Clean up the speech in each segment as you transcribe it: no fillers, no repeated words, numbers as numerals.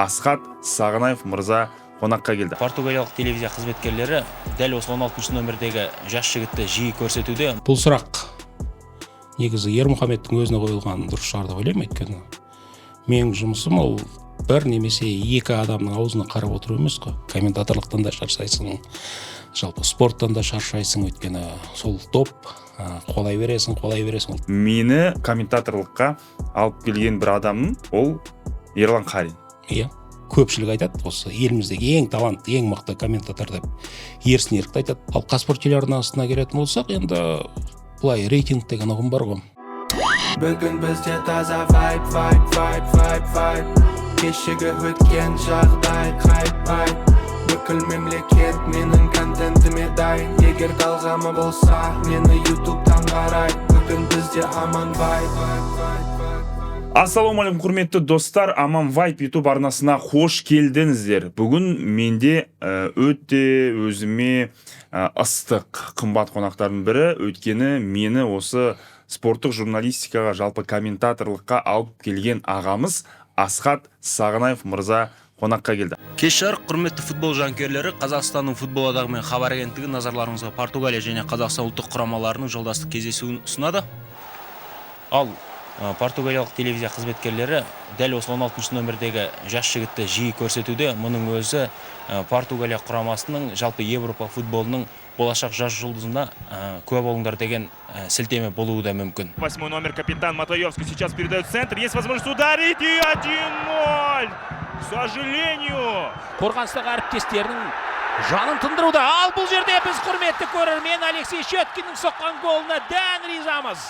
Асхат Сағынаев мырза қонаққа келді. Португалиялық телевизия қызметкерлері дәл осы 16 нөмірдегі жас жігітті жиі көрсетуде. Бұл сұрақ негізі Ермұхамедтің өзіне қойылған дұрыс шығар деп ойлаймын, өйткені менің жұмысым ол бір немесе екі адамның аузына қарап отыру емес қой. Комментаторлықтан да шаршайсың, жалпы спорттан да шаршайсың, өйткені сол доп қуалай бересің, қуалай бересің. Мені комментаторлыққа алып келген бір адамның ол Ерлан Қарин. Иә, көпшілік айтады, осы еліміздегі ең талантты, ең мықты комментатор деп Ерсін Ерікті айтады. Ал Қазспорт телеарнасына келетін болсақ, енді былай, рейтинг деген ұғым бар ғой. Бүгін бізде таза вайб, вайб, вайб, вайб, вайб. Кешегі өткен жағдай қайтпайды. Бүкіл мемлекет менің контентіме дайын. Егер талғамы болса, мені Ютубтан қарай. Бүгін бізде аман вайб. Ассалаумағалейкум, құрметті достар! Аман Вайб Ютуб арнасына қош келдіңіздер. Бүгін менде өте өзіме ыстық, қымбат қонақтардың бірі, өйткені мені осы спорттық журналистикаға, жалпы комментаторлыққа алып келген ағамыз Асхат Сағынаев мырза қонаққа келді. Кеш жарық, құрметті футбол жанкүйерлері! Қазақстанның футбол одағы мен Хабар агенттігі назарларыңызға Португалия және Қазақстан ұлттық құрамаларының жолдастық кездесуін ұсынады. Ал португалиялық телевизия қызметкерлері дәл осы 16 нөмірдегі жас жігітті жиі көрсетуде. Мұның өзі Португалия құрамасының, жалпы Европа футболының болашақ жас жұлдызына куә болыңдар деген сілтеме болуы да мүмкін. Восьмой номер, капитан Матаевский, сейчас передает в центр. Есть возможность ударить, и 1-0! К сожалению! Қорғаныстағы әріптестерінің жанын тындыруда. Ал бұл жерде біз, құрметті көрермен, Алексей Щеткиннің соққан голына дән ризамыз.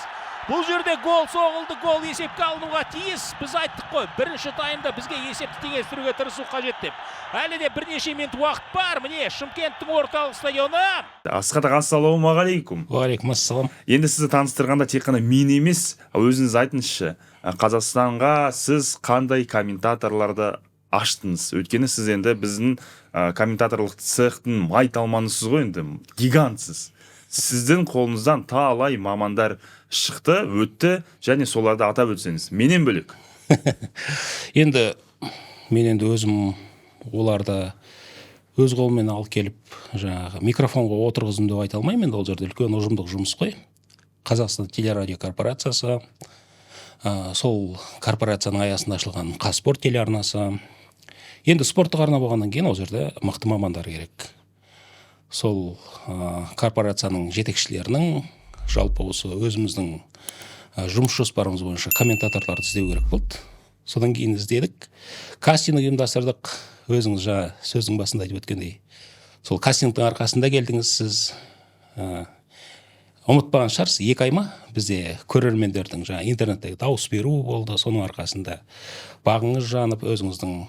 Бұл жерде гол соғылды, гол есепке алынуға тиіс. Біз айттық қой, бірінші таймда бізге есепті теңестіруге тырысу қажет деп. Әлі де бірнеше минут уақыт бар. Міне, Шымкенттің орталық стадионы. Асхат аға, ассалаумағалейкум! Уағалейкум ассалам. Енді сізді таныстырғанда тек қана мен емес, өзіңіз айтыңызшы, Қазақстанға сіз қандай комментаторларды аштыңыз? Өйткені сіз енді біздің комментаторлық цехтың майталманысыз ғой, енді гигантсыз. Сіздің қолыңыздан талай мамандар шықты, өтті және соларды атап өтсеңіз менен бөлек. Енді мен енді өзім оларды өз қолыммен алып келіп, жаңағы микрофонға отырғыздым деп айта алмаймын. Енді ол жерде үлкен ұжымдық жұмыс қой. Қазақстан телерадио корпорациясы, сол корпорацияның аясында ашылған Қазспорт телеарнасы. Енді спорттық арна болғаннан кейін, ол жерде мықты мамандар керек. Сол корпорацияның жетекшілерінің, жалпы осы өзіміздің жұмыс жоспарымыз бойынша комментаторларды іздеу керек болды. Содан кейін іздедік, кастинг ұйымдастырдық. Өзіңіз жаңа сөздің басында айтып өткендей, сол кастингтің арқасында келдіңіз сіз. Ұмытпаған шығарсыз, 2 ай ма, бізде көрермендердің жаңа интернеттегі дауыс беру болды. Соның арқасында бағыңыз жанып, өзіңіздің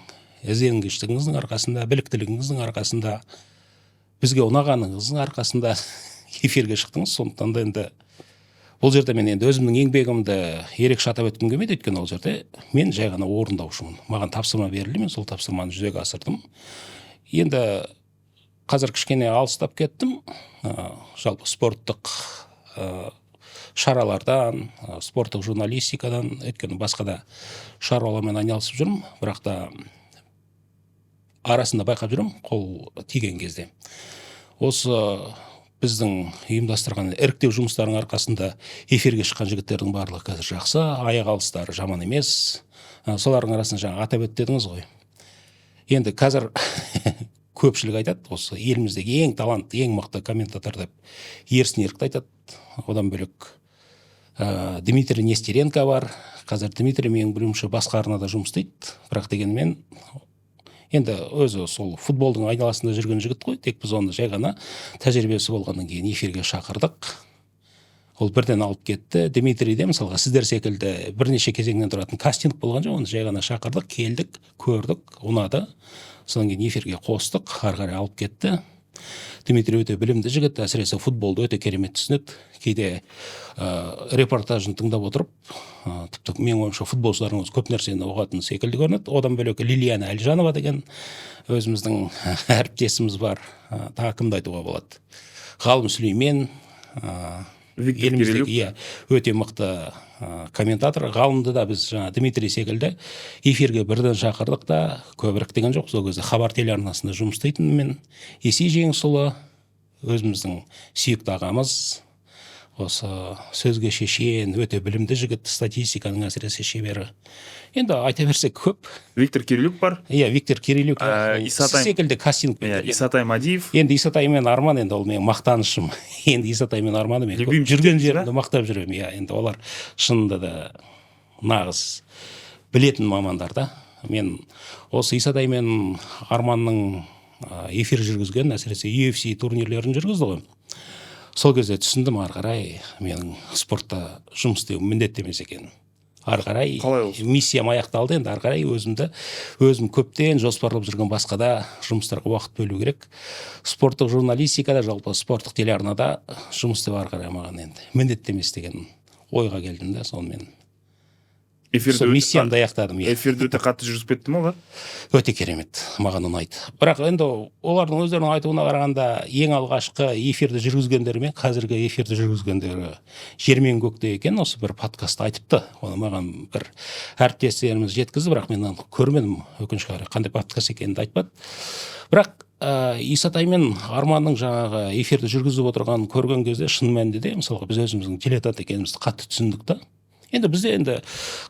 ізденгіштігіңіздің арқасында, біліктілігіңіздің арқасында, бізге ұнағаныңыздың арқасында эфирге шықтыңыз. Сондықтан да енді бұл жерде мен енді өзімнің еңбегімді ерекше атап өткім келмейді, өйткені ол жерде мен жай ғана орындаушымын. Маған тапсырма берілді, мен сол тапсырманы жүзеге асырдым. Енді қазір кішкене алыстап кеттім жалпы спорттық шаралардан, спорттық журналистикадан, өйткені басқа да шаруалармен айналысып жүрмін. Бірақ та арасында байқап жүрмін, қол тиген кезде осы біздің ұйымдастырған іріктеу жұмыстарының арқасында эфирге шыққан жігіттердің барлығы қазір жақсы, аяқ алыстары жаман емес. Солардың арасында жаңа атап өт дедіңіз ғой. Енді қазір көпшілік айтады, осы еліміздегі ең талантты, ең мықты комментатор деп Ерсін Ерікті айтады. Одан бөлек Дмитрий Нестеренко бар. Қазір Дмитрий, менің білуімше, басқа арнада жұмыс істейді, бірақ дегенмен енді өзі сол футболдың айналасында жүрген жігіт қой. Тек біз оны жай ғана тәжірибесі болғаннан кейін эфирге шақырдық, ол бірден алып кетті. Дмитрийде, мысалға, сіздер секілді бірнеше кезеңнен тұратын кастинг болған жоқ. Оны жай ғана шақырдық, келдік, көрдік, ұнады, содан кейін эфирге қостық, ары қарай алып кетті. Дмитрий өте білімді жігіт, әсіресе футболды өте керемет түсінеді. Кейде репортажын тыңдап отырып, тіпті менің ойымша, футболшылардың өзі көп нәрсені ұғатын секілді көрінеді. Одан бөлек Лилияна Әлжанова деген өзіміздің әріптесіміз бар. Тағы кімді айтуға болады? Ғалым Сүлеймен. Виктор Еліміздегі Кирилюк. Иә, өте мықты комментатор. Ғалымды да біз жаңа Дмитрий секілді эфирге бірден шақырдық та, көп іріктеген жоқпыз. Ол кезде «Хабар» телеарнасында жұмыс істейтінмін мен. Есей Жеңісұлы, өзіміздің сүйікті ағамыз, осы сөзге шешен, өте білімді жігіт, статистиканың әсіресе шебері. Енді айта берсек, көп. Виктор Кирилюк бар. Иә, Виктор Кирилюк. Ол Исатай- сіз секілді кастинг. Иә, Исатай Мадиев. Енді Исатай мен Арман, енді ол менің мақтанышым. Енді Исатай мен Арманды мен көп Любимчик жүрген дейсіз ба? жерімде мақтап жүремін. Иә, енді олар шынында да нағыз білетін мамандар да. Мен осы Исатай мен Арманның эфир жүргізген, әсіресе UFC турнирлерін жүргізді ғой, сол кезде түсіндім, ары қарай менің спортта жұмыс істеуім міндетті емес екенін. Ары қарай Қалай ол? миссиям аяқталды. Енді ары қарай өзімді өзім көптен жоспарлап жүрген басқа да жұмыстарға уақыт бөлу керек. Спорттық журналистикада, жалпы спорттық телеарнада жұмыс істеу ары қарай маған енді міндетті емес деген ойға келдім да, сонымен Эфирді сол өте миссиямды аяқтадым, иә. Эфирді өте қатты жүргізіп кетті ме олар? Өте керемет, маған ұнайды. Бірақ енді олардың өздерінің айтуына қарағанда, ең алғашқы эфирді жүргізгендері мен қазіргі эфирді жүргізгендері жер мен көктей екен. Осы бір подкастта айтыпты, оны маған бір әріптестеріміз жеткізді, бірақ мен оны көрмедім, өкінішке қарай. Қандай подкаст екенін де айтпады. Бірақ Исатай мен Арманның жаңағы эфирді жүргізіп отырғанын көрген кезде, шын мәнінде де, мысалға, біз өзіміздің дилетант екенімізді қатты түсіндік та. Енді бізде, енді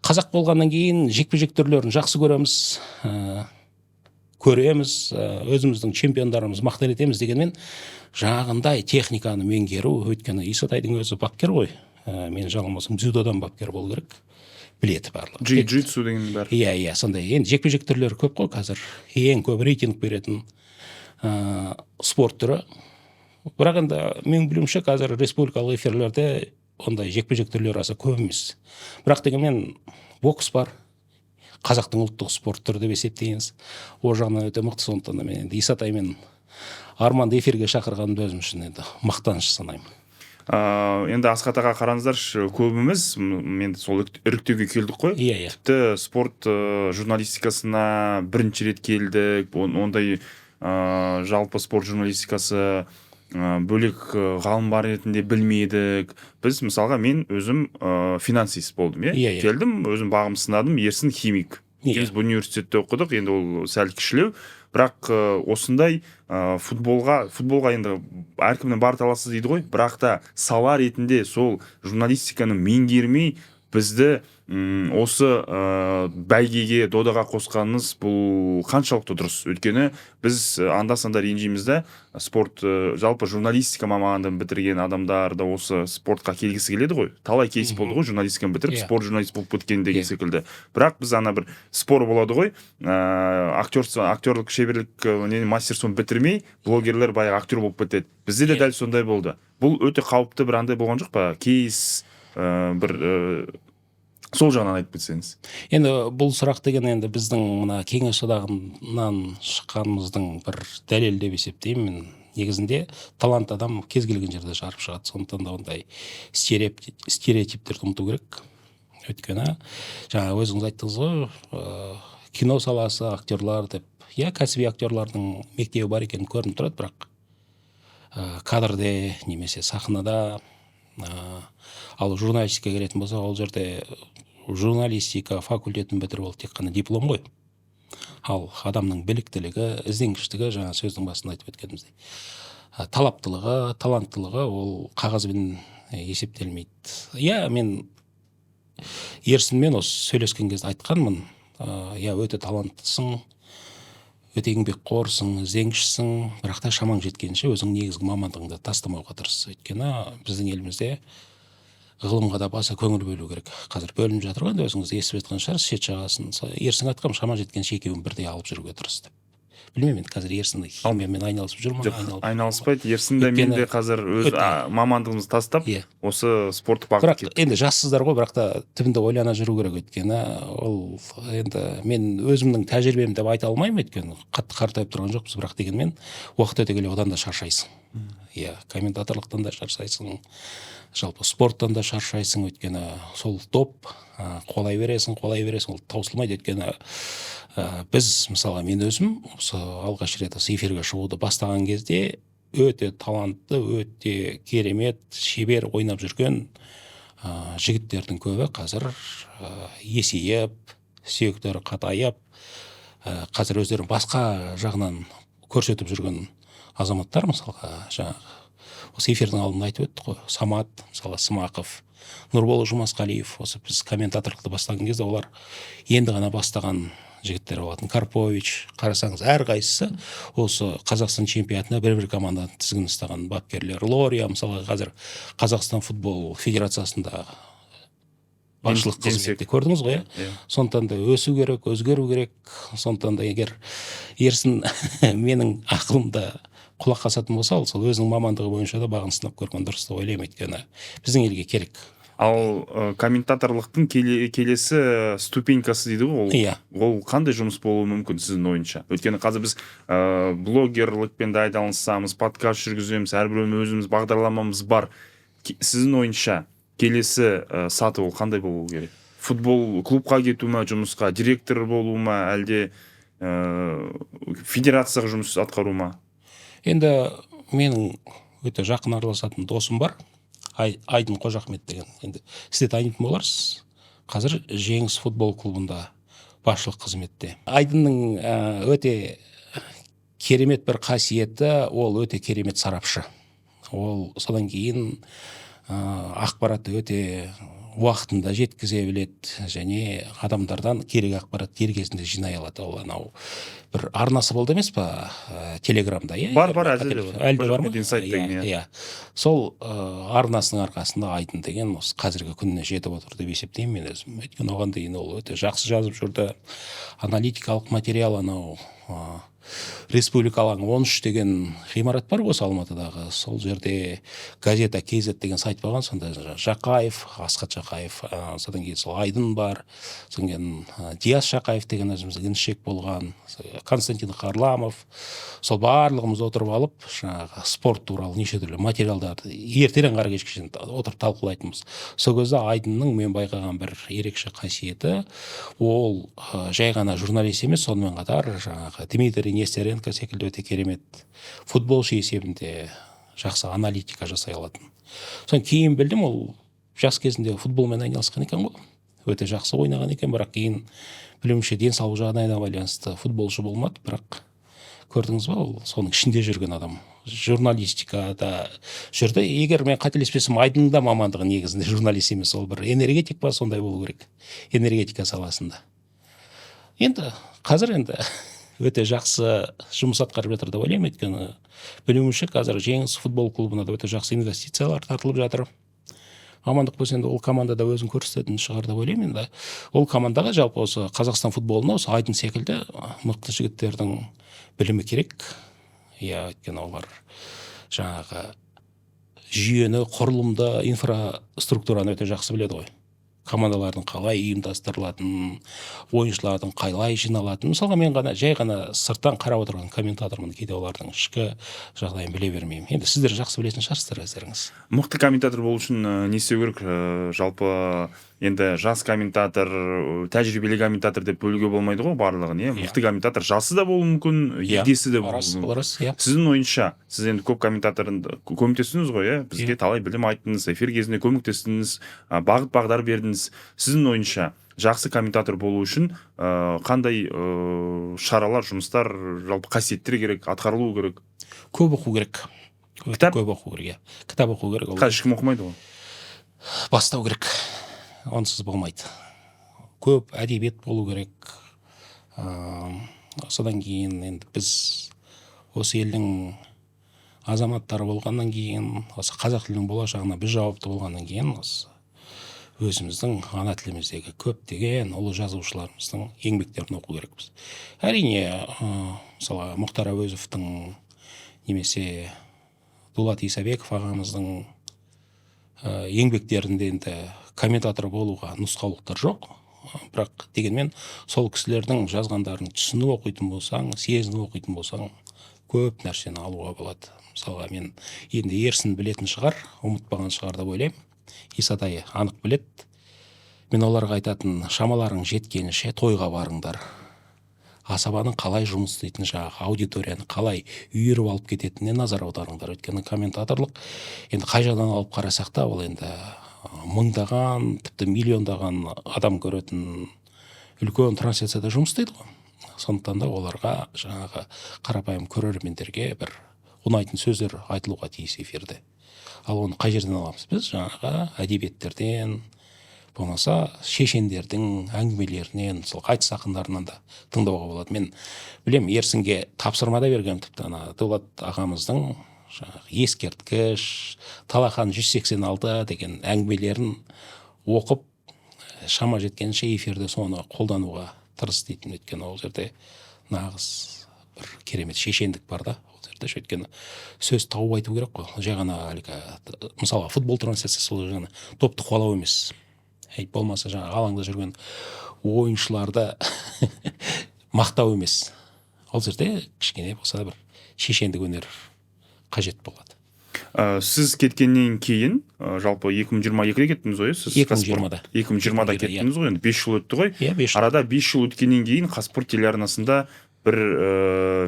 қазақ болғаннан кейін, жекпе жек түрлерін жақсы көреміз, көреміз, өзіміздің чемпиондарымызды мақтан етеміз. Дегенмен жаңағындай техниканы меңгеру, өйткені Исатайдың өзі бапкер ғой, мен жаңылмасам, дзюдодан бапкер болу керек, біледі барлығын. Джиу джитсу деген бәрі. Иә, сондай. Енді жекпе жек түрлері көп қой. Қазір ең көп рейтинг беретін спорт түрі. Бірақ енді менің білуімше, қазір республикалық эфирлерде ондай жекпе жек түрлері аса көп емес. Бірақ дегенмен бокс бар, қазақтың ұлттық спорт түрі деп есептейміз, ол жағынан өте мықты. Сондықтан да мен енді Исатай мен Арманды эфирге шақырғанымды өзім үшін енді мақтаныш санаймын. Енді, Асхат аға, қараңыздаршы, көбіміз енді сол іріктеуге келдік қой. иә иә Тіпті спорт журналистикасына бірінші рет келдік. Ондай жалпы спорт журналистикасы бөлек ғалым бар ретінде білмедік біз. Мысалға, мен өзім финансист болдым, иә. Иә, иә. Келдім, өзім бағым сынадым. Ерсін химик. Екеуміз бұл университетте оқыдық, енді ол сәл кішілеу. Бірақ осындай футболға енді әркімнің бар таласы дейді ғой, бірақ та сала ретінде сол журналистиканы меңгермей, бізді осы бәйгеге, додаға қосқаныңыз бұл қаншалықты дұрыс? Өйткені біз анда санда ренжиміз да, спорт, жалпы журналистика мамандығын бітірген адамдар да осы спортқа келгісі келеді ғой. Талай кейс болды ғой, журналистиканы бітіріп, спорт журналист болып кеткен деген секілді. Бірақ біз ана бір спор болады ғой, актерлік шеберлік, не, мастерствоны бітірмей, блогерлер баяғы актер болып кетеді. Бізде де дәл сондай болды. Бұл өте қауіпті бір андай болған жоқ па кейс, бір сол жағынан айтып кетсеңіз. Енді бұл сұрақ деген енді біздің мына Кеңес Одағынан шыққанымыздың бір дәлелі деп есептеймін мен. Негізінде талант адам кез келген жерде жарып шығады. Сондықтан да ондай стереотиптерді ұмыту керек. Өйткені жаңа өзіңіз айттыңыз ғой, кино саласы, актерлар деп. Иә, кәсіби актерлардың мектебі бар екені көрініп тұрады, бірақ кадрде немесе сахнада, ал журналистикаға келетін болсақ, ол жерде журналистика факультетін бітіріп, ол тек қана диплом ғой. Ал адамның біліктілігі, ізденгіштігі, жаңа сөздің басында айтып өткеніміздей, талаптылығы, таланттылығы ол қағазбен есептелмейді. Иә, мен Ерсінмен осы сөйлескен кезде айтқанмын, иә, өте таланттысың, өте еңбекқорсың, ізденгішсің, бірақ та шамаң жеткенше өзің негізгі мамандығыңды тастамауға тырыс. Өйткені біздің елімізде ғылымға да баса көңіл бөлу керек. Қазір бөлініп жатыр ғой, енді өзіңіз естіп жатқан шығарсыз, шет жағасын. Сол Ерсінге айтқанмын, шамаң жеткенше екеуін бірдей алып жүруге тырыс деп. Білмеймін, енді қазір Ерсін химиямен айналысып жүр ма? Жоқ, айналып жүр ма? Айналыспайды. Ерсін де, мен де Өйткені қазір өз мамандығымызды тастап, осы спорттық бағытқа Бірақ кеттік. енді жассыздар ғой, бірақ та түбінде ойлана жүру керек. Өйткені ол енді мен өзімнің тәжірибем деп айта алмаймын, өйткені қатты қартайып тұрған жоқпыз, бірақ дегенмен уақыт өте келе одан да шаршайсың. Иә, комментаторлықтан да шаршайсың, жалпы спорттан да шаршайсың. Өйткені сол доп, қуалай бересің, қуалай бересің, ол таусылмайды. Өйткені біз, мысалға, мен өзім осы алғаш рет осы эфирге шығуды бастаған кезде Өте талантты, өте керемет, шебер ойнап жүрген жігіттердің көбі қазір есейіп, сүйектері қатайып, қазір өздерін басқа жағынан көрсетіп жүрген азаматтар. Мысалға, жаңағы осы эфирдің алдында айтып өттік қой, Самат, мысалы, Смақов, Нұрбол Жұмасқалиев. Осы біз комментаторлықты бастаған кезде олар енді ғана бастаған жігіттер болатын. Карпович, қарасаңыз, әрқайсысы осы Қазақстан чемпионатына бір бір команданың тізгінін ұстаған бапкерлер. Лория, мысалға, қазір Қазақстан футбол федерациясында басшылық Генсек. қызметте, көрдіңіз ғой, иә? Иә. Сондықтан да өсу керек, өзгеру керек. Сондықтан да егер Ерсін менің ақылымда құлақ асатын болса, ол сол өзінің мамандығы бойынша да бағын сынап көрген дұрыс деп ойлаймын, өйткені біздің елге керек. Ал комментаторлықтың келесі ступенькасы дейді ғой ол. Иә. Ол қандай жұмыс болуы мүмкін сіздің ойынша? Өйткені қазір біз блогерлікпен де айналысамыз, подкаст жүргіземіз, әрбіреуінің өзіміз бағдарламамыз бар. Сіздің ойынша, келесі саты ол қандай болу керек? Футбол клубқа кету ма жұмысқа, директор болу ма, әлде федерацияға жұмыс атқару ма? Енді менің өте жақын араласатын досым бар, Айдын Қожахмет деген, енді сіз де танитын боларсыз. Қазір Жеңіс футбол клубында басшылық қызметте. Айдынның өте керемет бір қасиеті: ол өте керемет сарапшы. Ол содан кейін ақпаратты өте уақытында жеткізе біледі және адамдардан керек ақпаратты дер кезінде жинай алады. Ол анау бір арнасы болды емес па, Телеграмда, иә? Бар, бар, әлі де бар. Әлі де бар ма? Қожахмет Инсайт деген, иә. Иә, сол арнасының арқасында Айдын деген осы қазіргі күніне жетіп отыр деп есептеймін мен өзім, өйткені оған дейін ол өте жақсы жазып жүрді аналитикалық материал. Анау Республика алаңы 13 деген ғимарат бар ғой осы Алматыдағы, сол жерде Газета kz деген сайт болған. Сонда Жақаев, Асхат Жақаев, содан кейін сол Айдын бар, содан кейін Диас Жақаев деген өзіміздің інішек болған, Константин Харламов, сол барлығымыз отырып алып, жаңағы спорт туралы неше түрлі материалдарды ертеден қара кешке шейін отырып талқылайтынбыз. Сол кезде Айдынның мен байқаған бір ерекше қасиеті: ол жай ғана журналист емес, сонымен қатар жаңағы Дмитрий Нестеренко секілді өте керемет футболшы есебінде жақсы аналитика жасай алатын. Содан кейін білдім, ол жас кезінде футболмен айналысқан екен ғой, өте жақсы ойнаған екен. Бірақ кейін, білуімше, денсаулық жағдайына байланысты футболшы болмады. Бірақ көрдіңіз ба, ол соның ішінде жүрген адам, журналистикада жүрді. Егер мен қателеспесем, Айдынның да мамандығы негізінде журналист емес, ол бір энергетик па, сондай болу керек, энергетика саласында. Енді қазір енді өте жақсы жұмыс атқарып жатыр деп ойлаймын, өйткені білуімше, қазір Жеңіс футбол клубына да өте жақсы инвестициялар тартылып жатыр. Амандық болса, енді ол командада өзін көрсететін шығар деп ойлаймын. Енді ол командаға, жалпы осы Қазақстан футболына осы Айдын секілді мықты жігіттердің білімі керек, иә, өйткені олар жаңағы жүйені, құрылымды, инфраструктураны өте жақсы біледі ғой, командалардың қалай ұйымдастырылатынын, ойыншылардың қалай жиналатынын. Мысалға, мен ғана жай ғана сырттан қарап отырған комментатормын, кейде олардың ішкі жағдайын біле бермеймін. Енді сіздер жақсы білетін шығарсыздар өздеріңіз. Мықты комментатор болу үшін не істеу керек? Жалпы енді жас комментатор, тәжірибелі комментатор деп бөлуге болмайды ғой барлығын, иә? Иә. Мықты комментатор жасы да болуы мүмкін, егдесі де болуы Рас. мүмкін. Ол рас, иә. Сіздің ойыңызша, сіз енді көп комментаторды көмектестіңіз ғой, иә, бізге? Иә. Талай білім айттыңыз, эфир кезінде көмектестіңіз, бағыт бағдар бердіңіз. Сіздің ойыңызша, жақсы комментатор болу үшін қандай шаралар, жұмыстар, жалпы қасиеттер керек, атқарылу керек? Көп оқу керек. Өте Кітап? көп оқу керек, иә, кітап оқу керек ол. Қазір ешкім оқымайды ғой. Бастау керек, онсыз болмайды. Көп әдебиет болу керек. Содан кейін енді біз осы елдің азаматтары болғаннан кейін, осы қазақ тілінің болашағына біз жауапты болғаннан кейін, осы өзіміздің ана тіліміздегі көптеген ұлы жазушыларымыздың еңбектерін оқу керекпіз, әрине. Мысалы, Мұхтар Әуезовтің немесе Дулат Исабеков ағамыздың еңбектерінде енді комментатор болуға нұсқаулықтар жоқ, бірақ дегенмен сол кісілердің жазғандарын түсініп оқитын болсаң, сезініп оқитын болсаң, көп нәрсені алуға болады. Мысалға, мен енді, Ерсін білетін шығар, ұмытпаған шығар деп ойлаймын, Исатай анық біледі, мен оларға айтатын: шамаларың жеткенше тойға барыңдар. Асабаның қалай жұмыс істейтінін, жаңағы аудиторияны қалай үйіріп алып кететініне назар аударыңдар. Өйткені комментаторлық енді қай жағынан алып қарасақ та, ол енді мыңдаған, тіпті миллиондаған адам көретін үлкен трансляцияда жұмыс істейді ғой. Сондықтан да оларға, жаңағы қарапайым көрермендерге бір ұнайтын сөздер айтылуға тиіс эфирде. Ал оны қай жерден аламыз? Біз жаңағы әдебиеттерден, болмаса шешендердің әңгімелерінен, сол айтыс ақындарынан да тыңдауға болады. Мен білем, Ерсінге тапсырма да бергенмін тіпті, ана Дулат ағамыздың жаңағы «Ескерткіш», «Талахан 186» деген әңгімелерін оқып, шама жеткенше эфирде соны қолдануға тырыс дейтін. Өйткені ол жерде нағыз бір керемет шешендік бар да ол жерде ше. Өйткені сөз тауып айту керек қой. Жай ғана әлгі, мысалға, футбол трансляциясы ол жай ғана допты қуалау емес, әй болмаса жаңағы алаңда жүрген ойыншыларды мақтау емес. Ол жерде кішкене болса да бір шешендік өнер қажет болады. Сіз кеткеннен кейін, жалпы 2022-де кеттіңіз ғой, иә, сіз? 2020-да. 2020-да 2020-да, иә. кеттіңіз ғой, енді 5 жыл өтті ғой. Иә, 5 жыл. Арада 5 жыл өткеннен кейін Қазспорт телеарнасында бір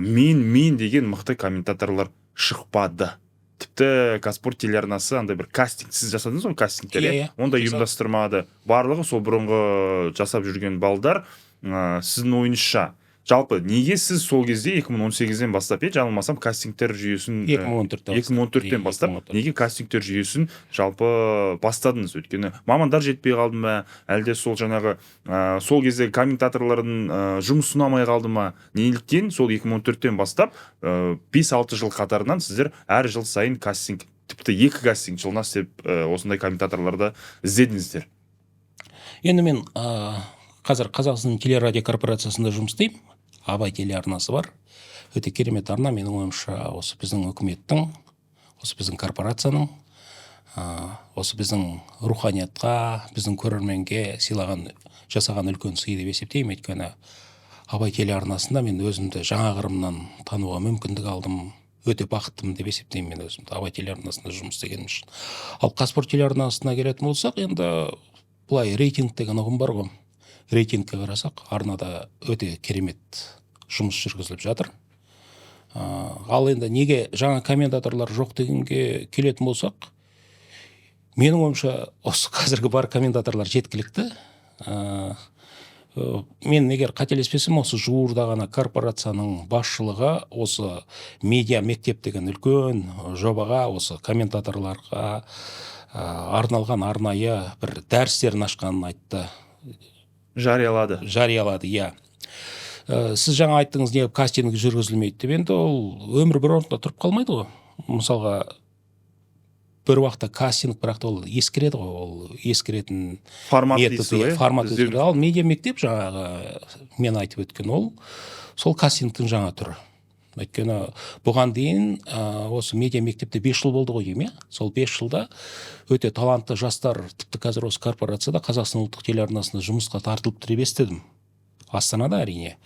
мен деген мықты комментаторлар шықпады. Тіпті Қазспорт телеарнасы андай бір кастинг, сіз жасадыңыз ғой кастингтер, Иә, иә? иә. Ондай Жасадым. ұйымдастырмады. Барлығы сол бұрынғы жасап жүрген балдар. Сіздің ойыңызша, жалпы неге сіз сол кезде 2018-ден бастап, иә, жаңылмасам, кастингтер жүйесін 2014-те. 2014-тен бастап 2014. неге кастингтер жүйесін жалпы бастадыңыз? Өйткені мамандар жетпей қалды ма, әлде сол жаңағы сол кезде комментаторлардың жұмысы ұнамай қалды ма? Неліктен сол 2014-тен бастап 5-6 жыл қатарынан сіздер әр жыл сайын кастинг, тіпті екі кастинг жылына істеп, осындай комментаторларды іздедіңіздер? Енді мен қазір Қазақстан телерадио корпорациясында жұмыс істеймін. Абай телеарнасы бар, өте керемет арна. Менің ойымша, осы біздің үкіметтің, осы біздің корпорацияның, осы біздің руханиятқа, біздің көрерменге сыйлаған, жасаған үлкен сый деп есептеймін. Өйткені Абай телеарнасында мен өзімді жаңа қырымнан тануға мүмкіндік алдым. Өте бақыттымын деп есептеймін мен өзімді Абай телеарнасында жұмыс істегенім үшін. Ал Қазспорт телеарнасына келетін болсақ, енді былай, рейтинг деген ұғым бар ғой. Рейтингке қарасақ, арнада өте керемет жұмыс жүргізіліп жатыр. Ал енді неге жаңа комментаторлар жоқ дегенге келетін болсақ, менің ойымша, осы қазіргі бар комментаторлар жеткілікті. Мен егер қателеспесем, осы жуырда ғана корпорацияның басшылығы осы медиа мектеп деген үлкен жобаға, осы комментаторларға арналған арнайы бір дәрістерін ашқанын айтты. Жариялады. Жариялады, иә. Сіз жаңа айттыңыз, не кастинг жүргізілмейді деп. Енді ол өмір бір орында тұрып қалмайды ғой. Мысалға, бір уақытта кастинг, бірақ та ол ескіреді ғой, ол ескіретін формат метод, дейсіз ғой, иә, иә? Формат Іздеу. өзгереді. Ал медиа мектеп, жаңағы мен айтып өткен, ол сол кастингтің жаңа түрі. Өйткені бұған дейін осы медиа мектепте 5 жыл болды ғой деймін, иә. Сол 5 жылда өте талантты жастар, тіпті қазір осы корпорацияда, Қазақстан ұлттық телеарнасында жұмысқа тартылып тұр деп естідім. Астанада, әрине,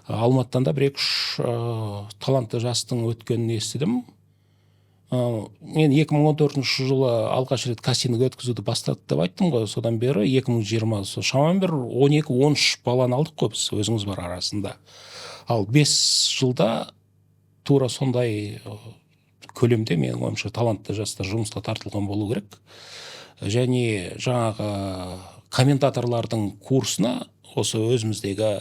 Алматыдан да бір екі үш талантты жастың өткенін естідім. Мен 2014 жылы алғаш рет кастинг өткізуді бастады деп айттым ғой. Содан бері 2020, сол шамамен бір 12-13 баланы алдық қой біз, өзіңіз бар арасында. Ал 5 жылда тура сондай көлемде, менің ойымша, талантты жастар жұмысқа тартылған болу керек. Және жаңағы комментаторлардың курсына осы өзіміздегі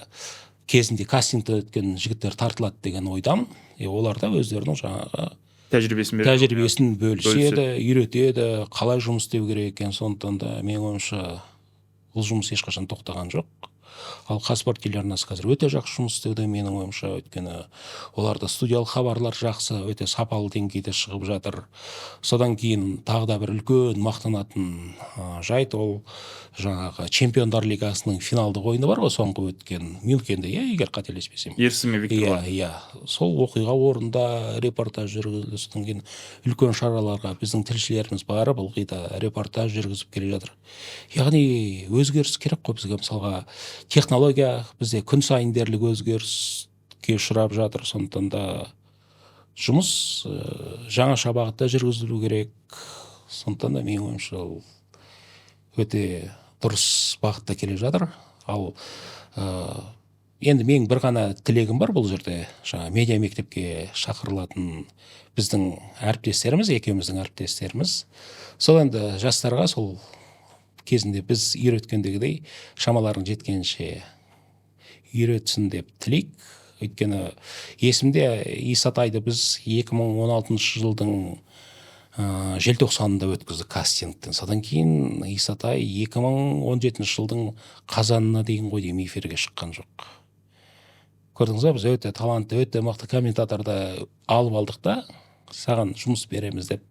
кезінде кастингті өткен жігіттер тартылады деген ойдамын. И олар да өздерінің жаңағы тәжірибесін береді. Тәжірибесін бөліседі, үйретеді, қалай жұмыс істеу керек екенін. Сондықтан да менің ойымша, бұл жұмыс ешқашан тоқтаған жоқ. Ал Қазспорт телеарнасы қазір өте жақсы жұмыс істеуде, менің ойымша. Өйткені оларда студиялық хабарлар жақсы, өте сапалы деңгейде шығып жатыр. Содан кейін тағы да бір үлкен мақтанатын жайт, ол жаңағы Чемпиондар лигасының финалдық ойыны бар ғой, соңғы өткен Мюнхенде, иә, егер қателеспесем. Ерсін мен Иә. Викторлар. Иә, сол оқиға орнында репортаж жүргізілді. Содан кейін үлкен шараларға біздің тілшілеріміз барып, ылғи да репортаж жүргізіп келе жатыр. Яғни өзгеріс керек қой бізге. Мысалға, технология бізде күн сайын дерлік өзгеріске ұшырап жатыр. Сондықтан да жұмыс жаңаша бағытта жүргізілу керек. Сондықтан да менің ойымша, ол өте дұрыс бағытта келе жатыр. Ал Енді менің бір ғана тілегім бар бұл жерде: жаңа медиа мектепке шақырылатын біздің әріптестеріміз, екеуміздің әріптестеріміз, сол енді жастарға сол кезінде біз үйреткендегідей шамаларың жеткенше үйретсін деп тілейік. Өйткені есімде, Исатайды біз 2016 жылдың желтоқсанында өткіздік кастингтен. Содан кейін Исатай 2017 жылдың қазанына дейін ғой деймін, эфирге шыққан жоқ. Көрдіңіз ба, біз өте талантты, өте мықты комментаторды алып алдық та, саған жұмыс береміз деп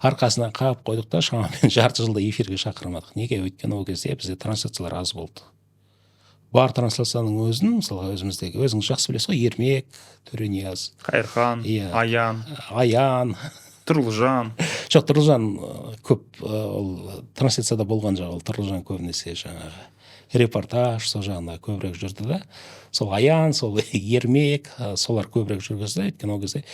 арқасынан қағып қойдық та, шамамен жарты жылда эфирге шақырмадық. Неге? Өйткені ол кезде бізде трансляциялар аз болды. Бар трансляцияның өзін, мысалға, өзіміздегі, өзіңіз жақсы білесіз ғой, Ермек Төренияз, Қайырхан. Иә. Аян. Аян. Тұрлыжан. Жоқ, Тұрлыжан көп ол трансляцияда болған жоқ. Ол Тұрлыжан көбінесе жаңағы репортаж, сол жағында көбірек жүрді да. Сол Аян, сол Ермек, солар көбірек жүргізді. Өйткені ол кезде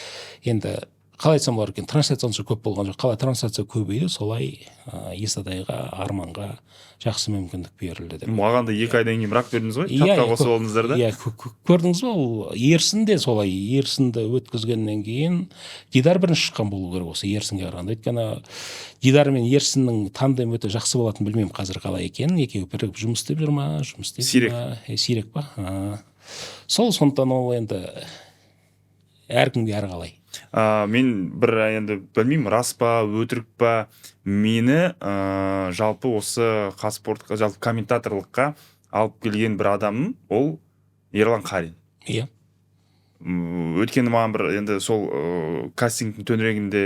енді қалай айтсам болады екен, трансляция онша көп болған жоқ. Қалай трансляция көбейді, солай Исатайға, Арманға жақсы мүмкіндік берілді деп. Маған да 2 айдан кейін бірақ бердіңіз ғой. Иә, Чатқа иә, қосып алдыңыздар да. Иә, көрдіңіз ба, ол Ерсін де солай. Ерсінді өткізгеннен кейін Дидар бірінші шыққан болу керек осы Ерсінге қарағанда. Өйткені Дидар мен Ерсіннің тандемі өте жақсы болатын. Білмеймін, қазір қалай екенін, екеуі бірігіп жұмыс істеп жүр ма, жұмыс істеп Сирек. ма? Сирек па? Сол, сондықтан ол енді әркімге әрқалай. Мен бір енді білмеймін, рас па, өтірік па, мені жалпы осы Қазспортқа, жалпы комментаторлыққа алып келген бір адамым ол Ерлан Қарин. Өйткені маған бір енді сол кастингтің төңірегінде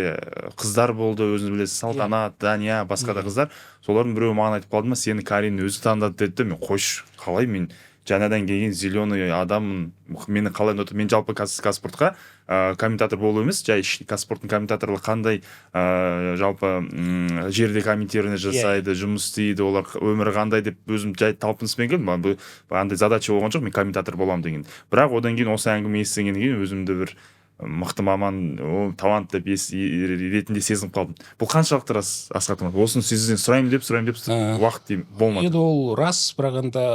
қыздар болды, өзіңіз білесіз, Салтанат, Дания, басқа да қыздар. Солардың біреуі маған айтып қалды ма, сені Карин өзі таңдады деді де. Мен: «Қойшы, қалай, мен жаңадан келген зеленый адаммын, мені қалай ұнатады?» Мен жалпы Қазспортқа комментатор болу емес, жай Қазспорттың комментаторлығы қандай, жалпы жерде комментирование жасайды, жұмыс істейді олар, өмірі қандай деп өзім жай талпыныспен келдім. Маған бұл андай задача болған жоқ, мен комментатор боламын деген. Бірақ одан кейін осы әңгіме естігеннен кейін өзімді бір мықты маман, о, талант деп ретінде сезініп қалдым. Бұл қаншалықты рас, Асхат? Осыны сізден сұраймын деп, сұраймын деп уақыт болмады. Енді ол рас, бірақ енді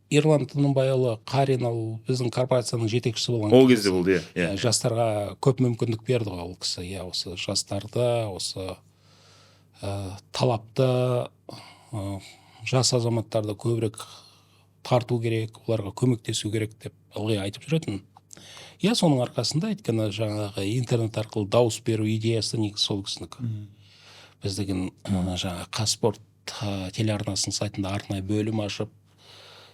Ерлан Тынымбайұлы Қарин, ол біздің корпорацияның жетекшісі болған Ол кезде болды, иә. Иә, жастарға көп мүмкіндік берді ғой ол кісі, иә. Осы жастарды, осы талапты жас азаматтарды көбірек тарту керек, оларға көмектесу керек деп ылғи айтып жүретін, иә. Соның арқасында, өйткені жаңағы интернет арқылы дауыс беру идеясы негізі сол кісінікі. Біз деген жаңағы Қазспорт телеарнасының сайтында арнайы бөлім ашып,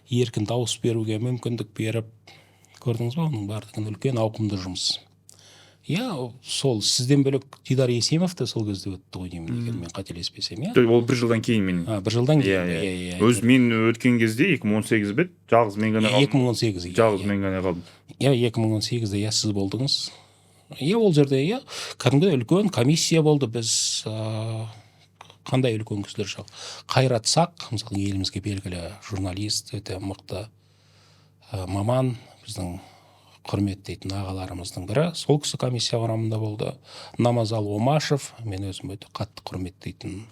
еркін дауыс беруге мүмкіндік беріп, көрдіңіз ба, оның барлығы үлкен ауқымды жұмыс, иә. Сол сізден бөлек Дидар Есемов та сол кезде өтті ғой деймін, егер мен қателеспесем, иә. Жоқ, ол бір жылдан кейін мен. А, бір жылдан Иә. кейін. Иә. Иә. Өз мен өткен кезде 2018 бе еді, жалғыз мен ғана қалдым. 2018, иә. Жалғыз мен ғана қалдым. Иә, 2018-де, иә, сіз болдыңыз, иә. Ол жерде, иә, кәдімгі үлкен комиссия болды. Біз қандай үлкен кісілер жоқ, Қайрат Сақ, мысалы, елімізге белгілі журналист, өте мықты маман, біздің құрметтейтін ағаларымыздың бірі, сол кісі комиссия құрамында болды. Намазал Омашев, мен өзім өте қатты құрметтейтін,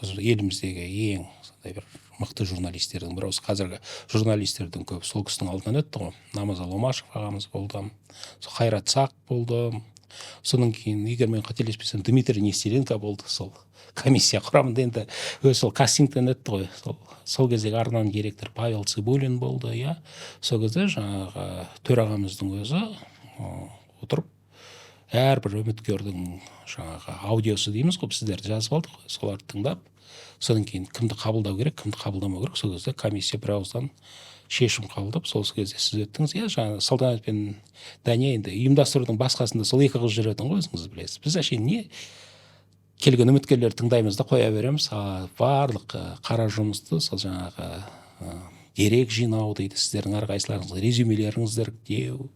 еліміздегі ең сондай бір мықты журналистердің бірі. Осы қазіргі журналистердің көбі сол кісінің алдынан өтті ғой. Намазал Омашев ағамыз болды, сол Қайрат Сақ болды. Содан кейін, егер мен қателеспесем, Дмитрий Нестеренко болды сол комиссия құрамында. Енді өзі сол кастингтен өтті ғой. Сол кездегі арнаның директоры Павел Цибулин болды, иә. Сол кезде жаңағы төрағамыздың өзі отырып, әрбір үміткердің жаңағы аудиосы дейміз ғой, сіздерді жазып алдық қой, соларды тыңдап, содан кейін кімді қабылдау керек, кімді қабылдамау керек, сол кезде комиссия бір ауыздан шешім қабылдап, сол кезде сіз өттіңіз, иә. Жаңағы Салтанат пен Дәния, енді ұйымдастырудың басқасында сол екі қыз жүретін ғой, өзіңіз білесіз. Біз әшейін не келген үміткерлерді тыңдаймыз да қоя береміз. А барлық қара жұмысты, сол жаңағы дерек жинау дейді, сіздердің әрқайсыларыңыз резюмелеріңізді іріктеу,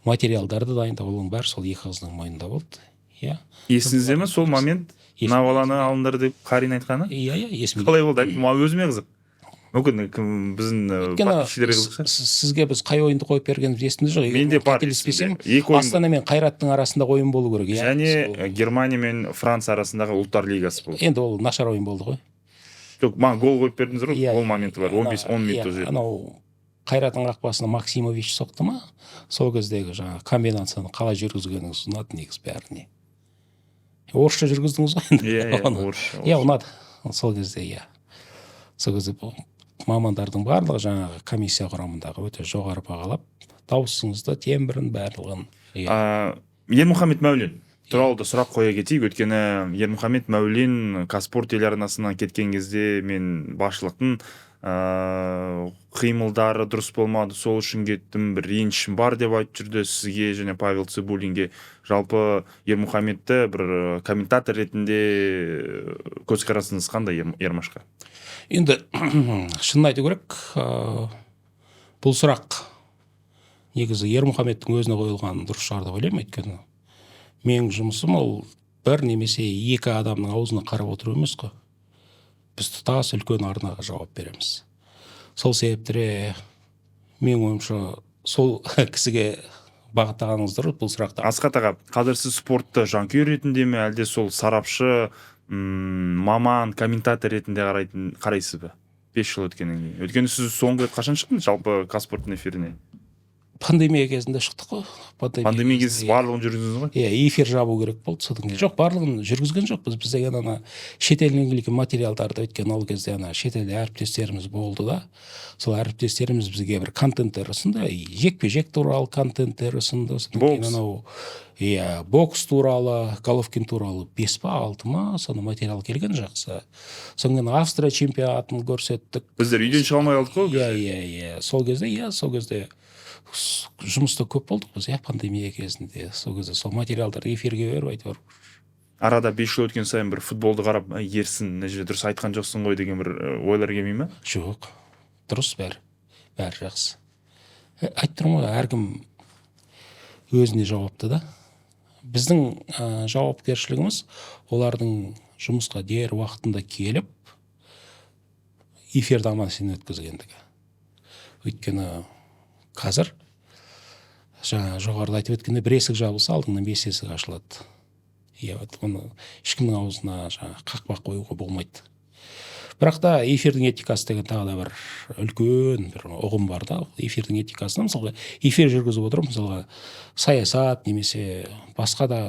материалдарды дайындау, оның бәрі сол екі қыздың мойнында болды, иә. Есіңізде ме сол момент, мына баланы алыңдар деп Қарин айтқаны? Иә, есімде. Қалай болды? Маған өзіме қызық, мүмкін кім біздің Өйткені подписчиктерге қызық шығар. Сізге біз қай ойынды қойып бергеніміз есімде жоқ. Егер Менде мен бар қателеспесем, есімде. Екі ойын. Астана мен Қайраттың арасындағы ойын болу керек, иә. Және Германия мен Франция арасындағы ұлттар лигасы болды. Енді ол нашар ойын болды ғой. Жоқ, маған гол қойып бердіңіздер ғой. Иә. Гол моменті бар, 15-10 минут Иә, уже. Анау Қайраттың қақпасына Максимович соқты ма, сол кездегі жаңағы комбинацияны қалай жүргізгеніңіз ұнады негізі бәріне. Орысша жүргіздіңіз ғой енді. Иә, Оны. орысша. Иә, ұнады сол кезде, иә. Сол кезде бұл мамандардың барлығы, жаңағы комиссия құрамындағы, өте жоғары бағалап дауысыңызды, тембрін, барлығын, иә. Ермұхамед Мәулен туралы да сұрақ қоя кетейік, өйткені Ермұхамед Мәулен Қазспорт телеарнасынан кеткен кезде мен басшылықтың қимылдары дұрыс болмады, сол үшін кеттім, бір ренішім бар деп айтып жүрді сізге және Павел Цибулинге. Жалпы Ермұхамедті бір комментатор ретінде көзқарасыңыз қандай Ермашқа? Енді шынын айту керек, бұл сұрақ негізі Ермұхамедтің өзіне қойылған дұрыс шығар деп ойлаймын. Өйткені менің жұмысым ол бір немесе екі адамның аузына қарап отыру емес қой. Біз тұтас үлкен арнаға жауап береміз. Сол себепті менің ойымша, сол кісіге бағыттағаныңыз дұрыс бұл сұрақты. Асхат аға, қазір сіз спортты жанкүйер ретінде ме, әлде сол сарапшы, маман, комментатор ретінде қарайсыз ба 5 жыл өткеннен кейін? Өйткені сіз соңғы рет қашан шықтыңыз жалпы Қазспорттың эфиріне? Пандемия кезінде шықтық қой. Пандемия кезінде сіз барлығын жүргіздіңіз ғой. Иә, эфир жабу керек болды содан кейін. Жоқ, барлығын жүргізген жоқпыз біз деген ана шетелден келген материалдарды. Өйткені ол кезде ана шетелде әріптестеріміз болды да, сол әріптестеріміз бізге бір контенттер ұсынды, жекпе жек туралы контенттер ұсынды. Содан кейін Бокс. анау, иә, бокс туралы, Головкин туралы бес па, алты ма, соны материал келген жақсы. Содан кейін Австрия чемпионатын көрсеттік. Біздер үйден шыға алмай қалдық қой. Иә, сол кезде, иә, сол кезде жұмыста көп болдық біз, иә, пандемия кезінде. Сол кезде сол материалдарды эфирге беріп, әйтеуір. Арада 5 жыл өткен сайын бір футболды қарап: «Ай, Ерсін, мына жерде дұрыс айтқан жоқсың ғой» деген бір ойлар келмей ме? Жоқ, дұрыс бәрі, бәрі жақсы. Айтып тұрмын ғой, әркім өзіне жауапты да. Біздің жауапкершілігіміз олардың жұмысқа дер уақытында келіп, эфирді аман есен өткізгендігі. Өйткені қазір жаңа жоғарыда айтып өткендей, бір есік жабылса, алдыңнан бес есік ашылады, иә. Вот оны ешкімнің аузына жаңағы қақпақ қоюға болмайды. Бірақ та эфирдің этикасы деген тағы да бір үлкен бір ұғым бар да. Эфирдің этикасына, мысалға, эфир жүргізіп отырып, мысалға, саясат немесе басқа да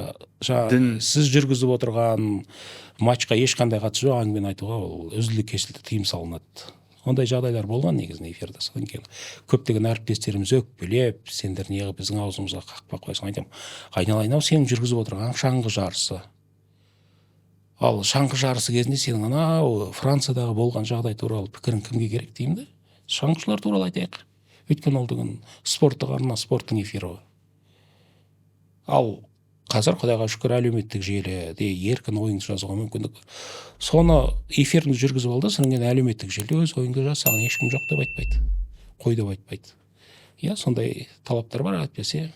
жаңағы Дін. сіз жүргізіп отырған матчқа ешқандай қатысы жоқ әңгімені айтуға ол үзілді кесілді тыйым салынады. Ондай жағдайлар болған негізінде эфирде. Содан кейін көптеген әріптестеріміз өкпелеп: «Сендер неғып біздің аузымызға қақпақ қоясың?» Айтамын: «Айналайын ау, сенің жүргізіп отырған шаңғы жарысы. Ал шаңғы жарысы кезінде сенің анау Франциядағы болған жағдай туралы пікірің кімге керек?» — деймін да. «Шаңғышылар туралы айтайық, өйткені ол деген спорттық арна, спорттың эфирі ғой». Ал қазір, құдайға шүкір, әлеуметтік желіде еркін ойыңды жазуға мүмкіндік бар. Соны эфиріңді жүргізіп ал да, содан кейін әлеуметтік желіде өз ойыңды жаз, саған ешкім жоқ деп айтпайды, қой деп айтпайды, иә. Сондай талаптар бар. Әйтпесе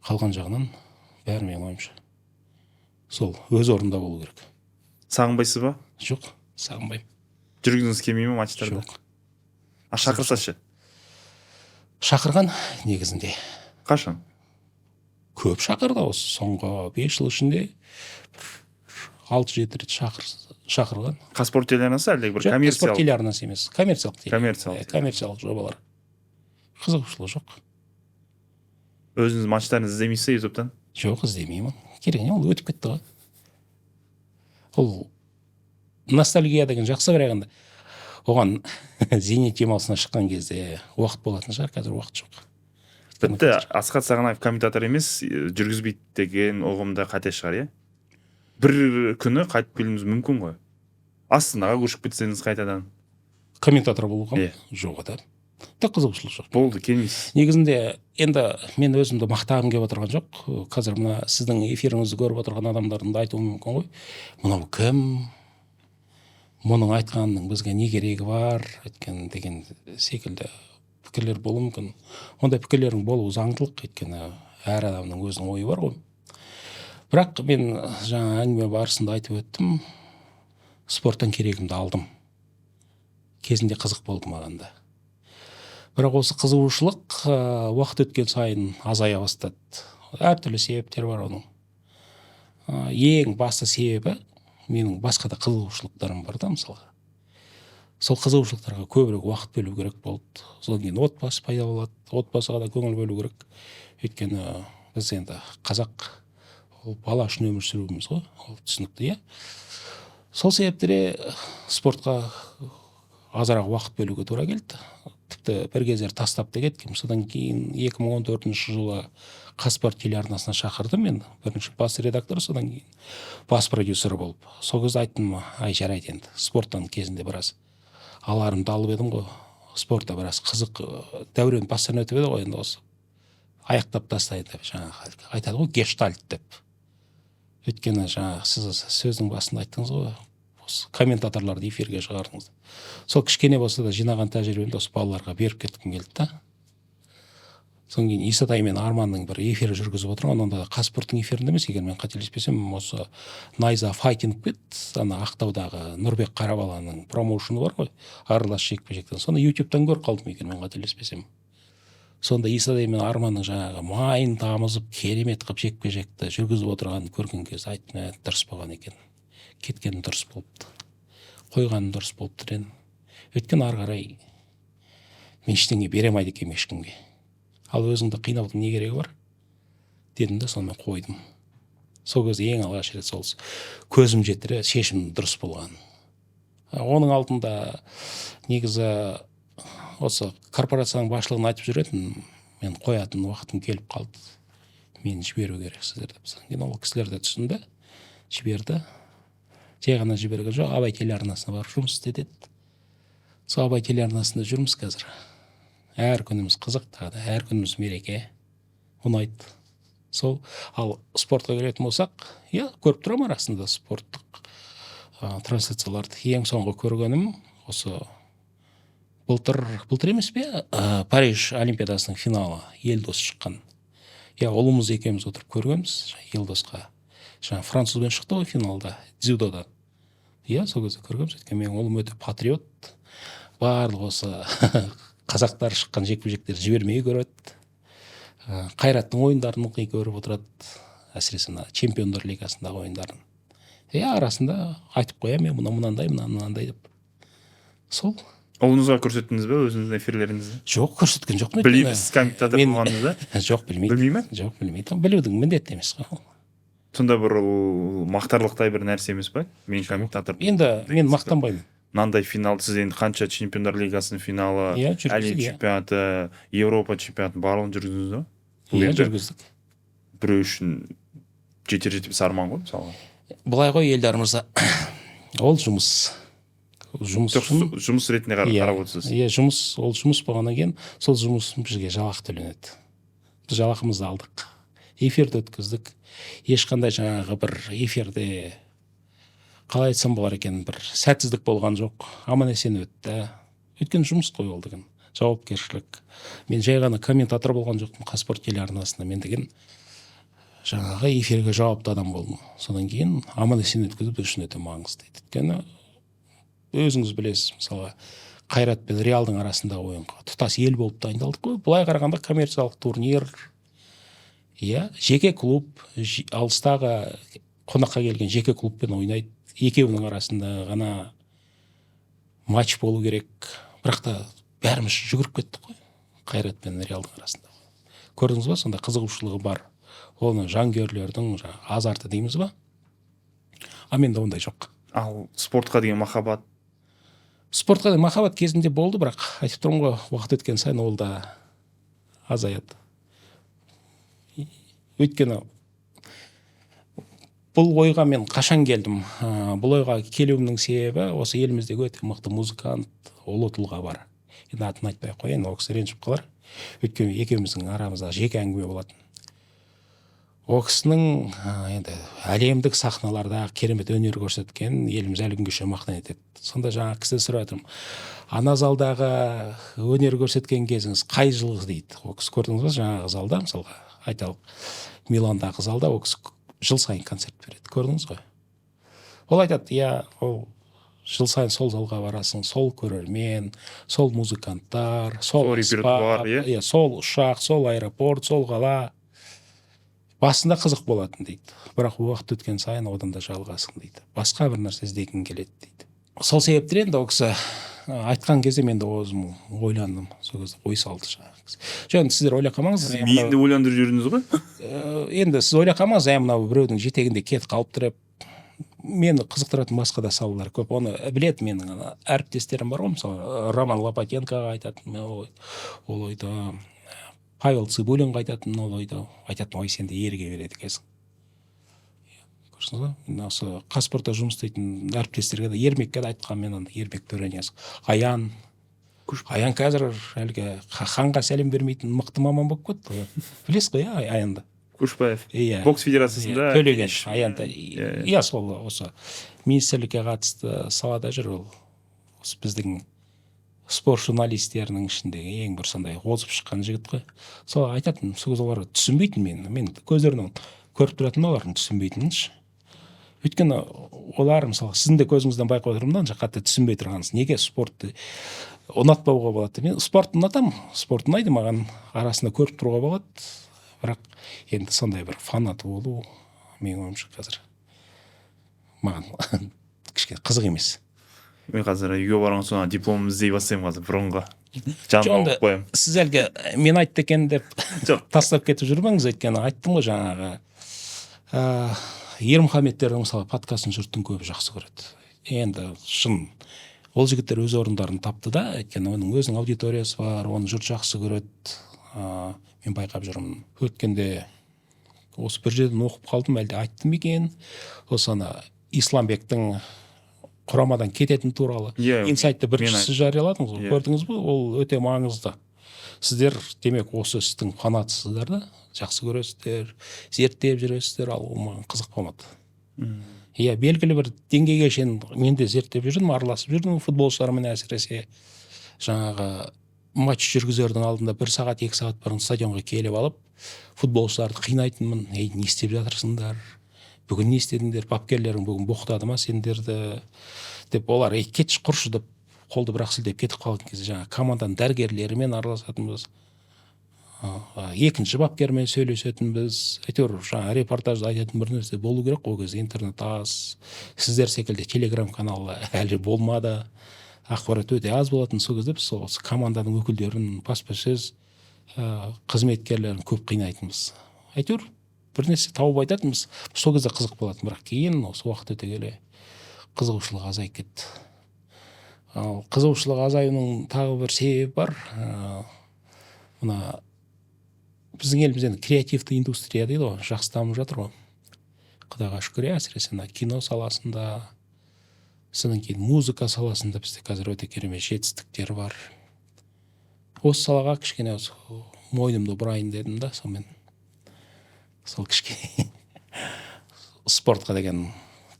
қалған жағынан бәрі, менің ойымша, сол өз орнында болу керек. Сағынбайсыз ба? Жоқ, сағынбаймын. Жүргізгіңіз келмей ме матчтарды? Жоқ. А шақырса ше? Шақырған негізінде. Қашан? Көп шақырды. Осы соңғы 5 жыл ішінде бір алты жеті рет шақырған. Қазспорт телеарнасы әлде бір Жоқ, Қазспорт коммерциялық? телеарнасы емес, коммерциялық Коммерциялық. Иә, коммерциялық жобалар. Қызығушылық жоқ. Өзіңіз матчтарын іздемейсіз бе ютубтан? Жоқ, іздемеймін. Керек не, ол өтіп кетті ғой. Ол ностальгия деген жақсы, бірақ енді оған зейнет демалысына шыққан кезде уақыт болатын шығар, қазір уақыт жоқ. Бітті, Асхат Сағынаев комментатор емес, жүргізбейді деген ұғым да қате шығар, иә? Бір күні қайтып келуіңіз мүмкін ғой, Астанаға көшіп кетсеңіз қайтадан. Комментатор болуға ма? Иә. Жоқ та да, қызығушылық жоқ. Болды, келмейсіз. Негізінде енді мен өзімді мақтағым келіп отырған жоқ. Қазір мына сіздің эфиріңізді көріп отырған адамдардың да айтуы мүмкін ғой: «Мынау кім, мұның айтқанының бізге не керегі бар?» Өйткені деген секілді пікірлер болуы мүмкін. Ондай пікірлердің болуы заңдылық, өйткені әр адамның өзінің ойы бар ғой. Бірақ мен жаңа әңгіме барысында айтып өттім, спорттан керегімді алдым. Кезінде қызық болды маған да, бірақ осы қызығушылық уақыт өткен сайын азая бастады. Әртүрлі себептер бар оның. Ең басты себебі менің басқа да қызығушылықтарым бар да. Мысалға, Сол қызығушылықтарға көбірек уақыт бөлу керек болды. Содан кейін отбасы пайда болады, отбасыға да көңіл бөлу керек. Өйткені біз енді қазақ, ол бала үшін өмір сүруіміз ғой, ол түсінікті, иә. Сол себепті спортқа азырақ уақыт бөлуге тура келді. Тіпті бір кездері тастап та кеткенмін. Содан кейін 2014 жылы Қазспорт телеарнасына шақырды мен, бірінші бас редактор, содан кейін бас продюсер болып. Сол кезде айттым: «Ай, жарайды енді, спорттан кезінде біраз аларымды алып едім ғой, спортта біраз қызық дәурен бастан өтіп еді ғой, енді осы аяқтап тастайын», — деп. Жаңағы айтады ғой, гештальт деп. Өйткені жаңағы сіз сөздің басында айттыңыз ғой, осы комментаторларды эфирге шығардыңыз. Сол кішкене болса да жинаған тәжірибемді осы балаларға беріп кеткім келді да. Содан кейін Исатай мен Арманның бір эфир жүргізіп отырған, онда Қазспорттың эфирінде емес, егер мен қателеспесем, осы Найза Файтинг пе еді, ана Ақтаудағы Нұрбек Қарабаланың промоушені бар ғой, аралас жекпе жектен. Соны Ютубтан көріп қалдым, егер мен қателеспесем. Сонда Исатай мен Арманның жаңағы майын тамызып, керемет қылып жекпе жекті жүргізіп отырғанын көрген кезде айттым: «Ә, дұрыс болған екен, кеткенім дұрыс болыпты, қойғаным дұрыс болыпты», — дедім. Өйткені ары қарай мен ештеңе бере алмайды екенмін ешкімге, ал өзіңді қинаудың не керегі бар дедім да, сонымен қойдым. Сол кезде ең алғаш рет сол көзім жетті, шешім дұрыс болғанын. Оның алдында негізі осы корпорацияның басшылығына айтып жүретін: «Мен қоятын уақытым келіп қалды, мені жіберу керексіздер», — деп. Содан кейін ол кісілер де түсінді, жіберді. Жай ғана жіберген жоқ, «Абай телеарнасына барып жұмыс істе» деді. Сол Абай телеарнасында жүрміз қазір. Әр күніміз қызық, тағы да әр күніміз мереке, ұнайды сол. Ал спортқа келетін болсақ, иә, көріп тұрамын арасында спорттық трансляцияларды. Ең соңғы көргенім осы былтыр, былтыр емес пе, Париж олимпиадасының финалы, Елдос шыққан. Иә, ұлымыз екеуміз отырып көргенбіз. Елдосқа жаңа французбен шықты ғой финалда дзюдодан, иә, сол кезде көргенбіз. Өйткені менің ұлым өте патриот, барлық осы қазақтар шыққан жекпе жектерді жібермей көреді. Қайраттың ойындарын ылғи көріп отырады, әсіресе мына Чемпиондар лигасындағы ойындарын. Иә, арасында айтып қоямын: «Мен мынау мынандай, мынау мынандай», — деп сол. Ұлыңызға көрсеттіңіз бе өзіңіздің эфирлеріңізді? Жоқ, көрсеткен жоқпын. Білмейміз Өйткені сіз комментатор болғаныңызды. Жоқ, білмейді. Білмей ме? Жоқ, білмейді. Білудің міндетті емес қой ол. Сонда бір ол мақтарлықтай бір нәрсе емес па, мен комментатор Енді мен мақтанбаймын. Мынандай финал, сіз енді қанша Чемпиондар лигасының финалы, Иә, жүргіздік, әлем иә. чемпионаты, Еуропа чемпионатын, барлығын жүргіздіңіз ғой. Бұл Иә, енді жүргіздік. біреу үшін жетер жетпес арман ғой мысалға. Былай ғой, Елдар мырза, ол жұмыс. Ол жұмыс Жоқ, үшін жұмыс ретінде қарап отырсыз. Иә, жұмыс. Ол жұмыс болғаннан кейін, сол жұмыс бізге жалақы төленеді. Біз жалақымызды алдық, эфирді өткіздік. Ешқандай жаңағы бір эфирде, қалай айтсам болар екен, бір сәтсіздік болған жоқ, аман есен өтті. Өйткені жұмыс қой ол деген жауапкершілік. Мен жай ғана комментатор болған жоқпын Қазспорт телеарнасында, мен деген жаңағы эфирге жауапты адам болдым. Содан кейін аман есен өткізу біз үшін өте маңызды еді. Өйткені өзіңіз білесіз, мысалға, Қайрат пен Реалдың арасындағы ойынға тұтас ел болып дайындалдық қой. Былай қарағанда коммерциялық турнир, иә, жеке клуб алыстағы қонаққа келген жеке клубпен ойнайды, екеуінің арасында ғана матч болу керек. Бірақ та бәріміз жүгіріп кеттік қой Қайрат пен Реалдың арасында. Көрдіңіз ба, сондай қызығушылығы бар. Оны жанкүйерлердің жаңағы азарты дейміз ба, а менде ондай жоқ. Ал спортқа деген махаббат? Спортқа деген махаббат кезінде болды, бірақ айтып тұрмын ғой, уақыт өткен сайын ол да азаяды. Өйткені бұл ойға мен қашан келдім? Бұл ойға келуімнің себебі осы еліміздегі өте мықты музыкант, ұлы тұлға бар. Енді атын айтпай ақ қояйын, ол кісі ренжіп қалар. Өйткені екеуміздің арамызда жеке әңгіме болатын. Ол кісінің енді әлемдік сахналарда керемет өнер көрсеткен, еліміз әлі күнге шейін мақтан етеді. Сонда жаңағы кісіден сұрап жатырмын: «Ана залдағы өнер көрсеткен кезіңіз қай жылғы?» — дейді. Ол кісі, көрдіңіз ба, жаңағы залда, мысалға айталық, Миландағы залда ол кісі жыл сайын концерт береді, көрдіңіз ғой. Ол айтады: «Иә, ол жыл сайын сол залға барасың, сол көрермен, сол музыканттар, сол Сол репертуар, аспап, иә? Иә, сол ұшақ, сол аэропорт, сол қала. Басында қызық болатын, — дейді, — бірақ уақыт өткен сайын одан да жалығасың, — дейді, — басқа бір нәрсе іздегің келеді», — дейді. Сол себептен енді ол кісі Айтқан кезде мен де өзім ойландым. Сол кезде ой салды жаңағы кісі. Жоқ, енді сіздер ойлап қалмаңыз, Мені де ойландырып жібердіңіз ғой. Енді сіз ойлап қалмаңыз, ә, мынау біреудің жетегінде кетіп қалыпты деп. Мені қызықтыратын басқа да салалар көп, оны біледі менің ана әріптестерім бар ғой. Мысалы, Роман Лопатенкоға айтатын мен ол ойды, Павел Цибулинға айтатын ол ойды айтатын. Ой, сен де еріге береді екенсің, көрдіңіз ба? Мен осы Қазспортта жұмыс істейтін әріптестерге де, Ермекке де айтқанмын мен анда, Ермек Төрениязов, Аян. Аян қазір әлгі ханға сәлем бермейтін мықты маман болып кетті ғой, білесіз ғой, иә, Аянды? Көшпаев. Иә. Бокс федерациясында. Иә, Төлеген Аянда. Иә, иә, сол осы министрлікке қатысты салада жүр. Ол осы біздің спорт журналистерінің ішіндегі ең бір сондай озып шыққан жігіт қой. Сол айтатын. Сол кезде олар түсінбейтін мені. Мен көздерінен көріп тұратынмын олардың түсінбейтінін ше. Өйткені олар, мысалы, сіздің де көзіңізден байқап отырмын да, ана қатты түсінбей тұрғаныңыз, неге спортты ұнатпауға болады. Мен спортты ұнатамын, спорт ұнайды маған, арасында көріп тұруға болады, бірақ енді сондай бір фанат болу, менің ойымша, қазір маған кішкене қызық емес. Мен қазір үйге барған соң ана дипломымды іздей бастаймын қазір, бұрынғы жаныма Жоқ, алып қоямын. Сіз әлгі мен айтты екен деп Жоқ. тастап кетіп жүрмеңіз. Өйткені айттым ғой, жаңағы Ермұхамедтердің, мысалы, подкастын жұрттың көбі жақсы көреді. Енді шын, ол жігіттер өз орындарын тапты да, өйткені оның өзінің аудиториясы бар, оны жұрт жақсы көреді. Мен байқап жүрмін. Өткенде осы бір жерден оқып қалдым, әлде айттым екен, осы ана Исламбектің құрамадан кететін туралы Иә, инсайтты мен бірінші сіз жарияладыңыз ғой. Иә. Көрдіңіз бе, ол өте маңызды. Сіздер, демек, осы істің фанатысыздар да, жақсы көресіздер, зерттеп жүресіздер. Ал ол маған қызық болмады. Иә, белгілі бір деңгейге шейін мен де зерттеп жүрдім, араласып жүрдім футболшылармен. Әсіресе жаңағы матч жүргізердің алдында бір сағат, 2 сағат бұрын стадионға келіп алып, футболшыларды қинайтынмын: «Ей, не істеп жатырсыңдар бүгін, не істедіңдер, бапкерлерің бүгін боқтады ма сендерді?» – деп. Олар: «Ей, кетші, құршы», – деп қолды бір-ақ сілтеп кетіп қалған кезде, жаңағы команданың дәрігерлерімен араласатынбыз, екінші бапкермен сөйлесетінбіз. Әйтеуір жаңағы репортажда айтатын бір нәрсе болу керек қой. Ол кезде интернет аз, сіздер секілді телеграм каналы әлі болмады, ақпарат өте аз болатын. Сол кезде біз сол команданың өкілдерін, баспасөз қызметкерлерін көп қинайтынбыз. Әйтеуір бір нәрсе тауып айтатынбыз. Сол кезде қызық болатын, бірақ кейін осы уақыт өте келе қызығушылық азайып кетті. Ал қызығушылық азаюының тағы бір себебі бар. Мына біздің елімізде енді креативті индустрия дейді ғой, жақсы дамып жатыр ғой, құдайға шүкір, иә. Әсіресе мына кино саласында, содан кейін музыка саласында бізде қазір өте керемет жетістіктер бар. Осы салаға кішкене осы мойнымды бұрайын дедім да, сонымен сол кішкене спортқа деген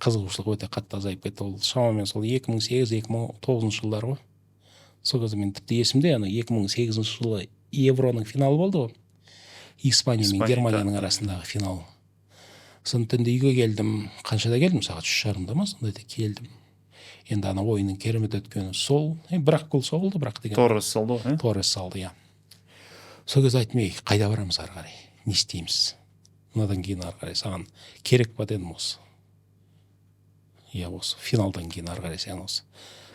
қызығушылық өте қатты азайып кетті. Ол шамамен сол 2008-2009 жылдар ғой. Сол кезде мен тіпті есімде, ана 2008 жылы Евроның финалы болды ғой, Испания мен Испания, Германияның арасындағы финал. Соны түнде үйге келдім. Қаншада келдім, сағат 3:30-да ма, сондайда келдім. Енді ана ойынның керемет өткені сол, бір-ақ гол соғылды, бірақ деген. Торрес салды ғой, иә? Торрес салды, иә. Сол кезде айттым: «Ей, қайда барамыз ары қарай, не істейміз мынадан кейін ары қарай, саған керек па?» – дедім. Осы, иә, осы финалдан кейін ары қарай сен осы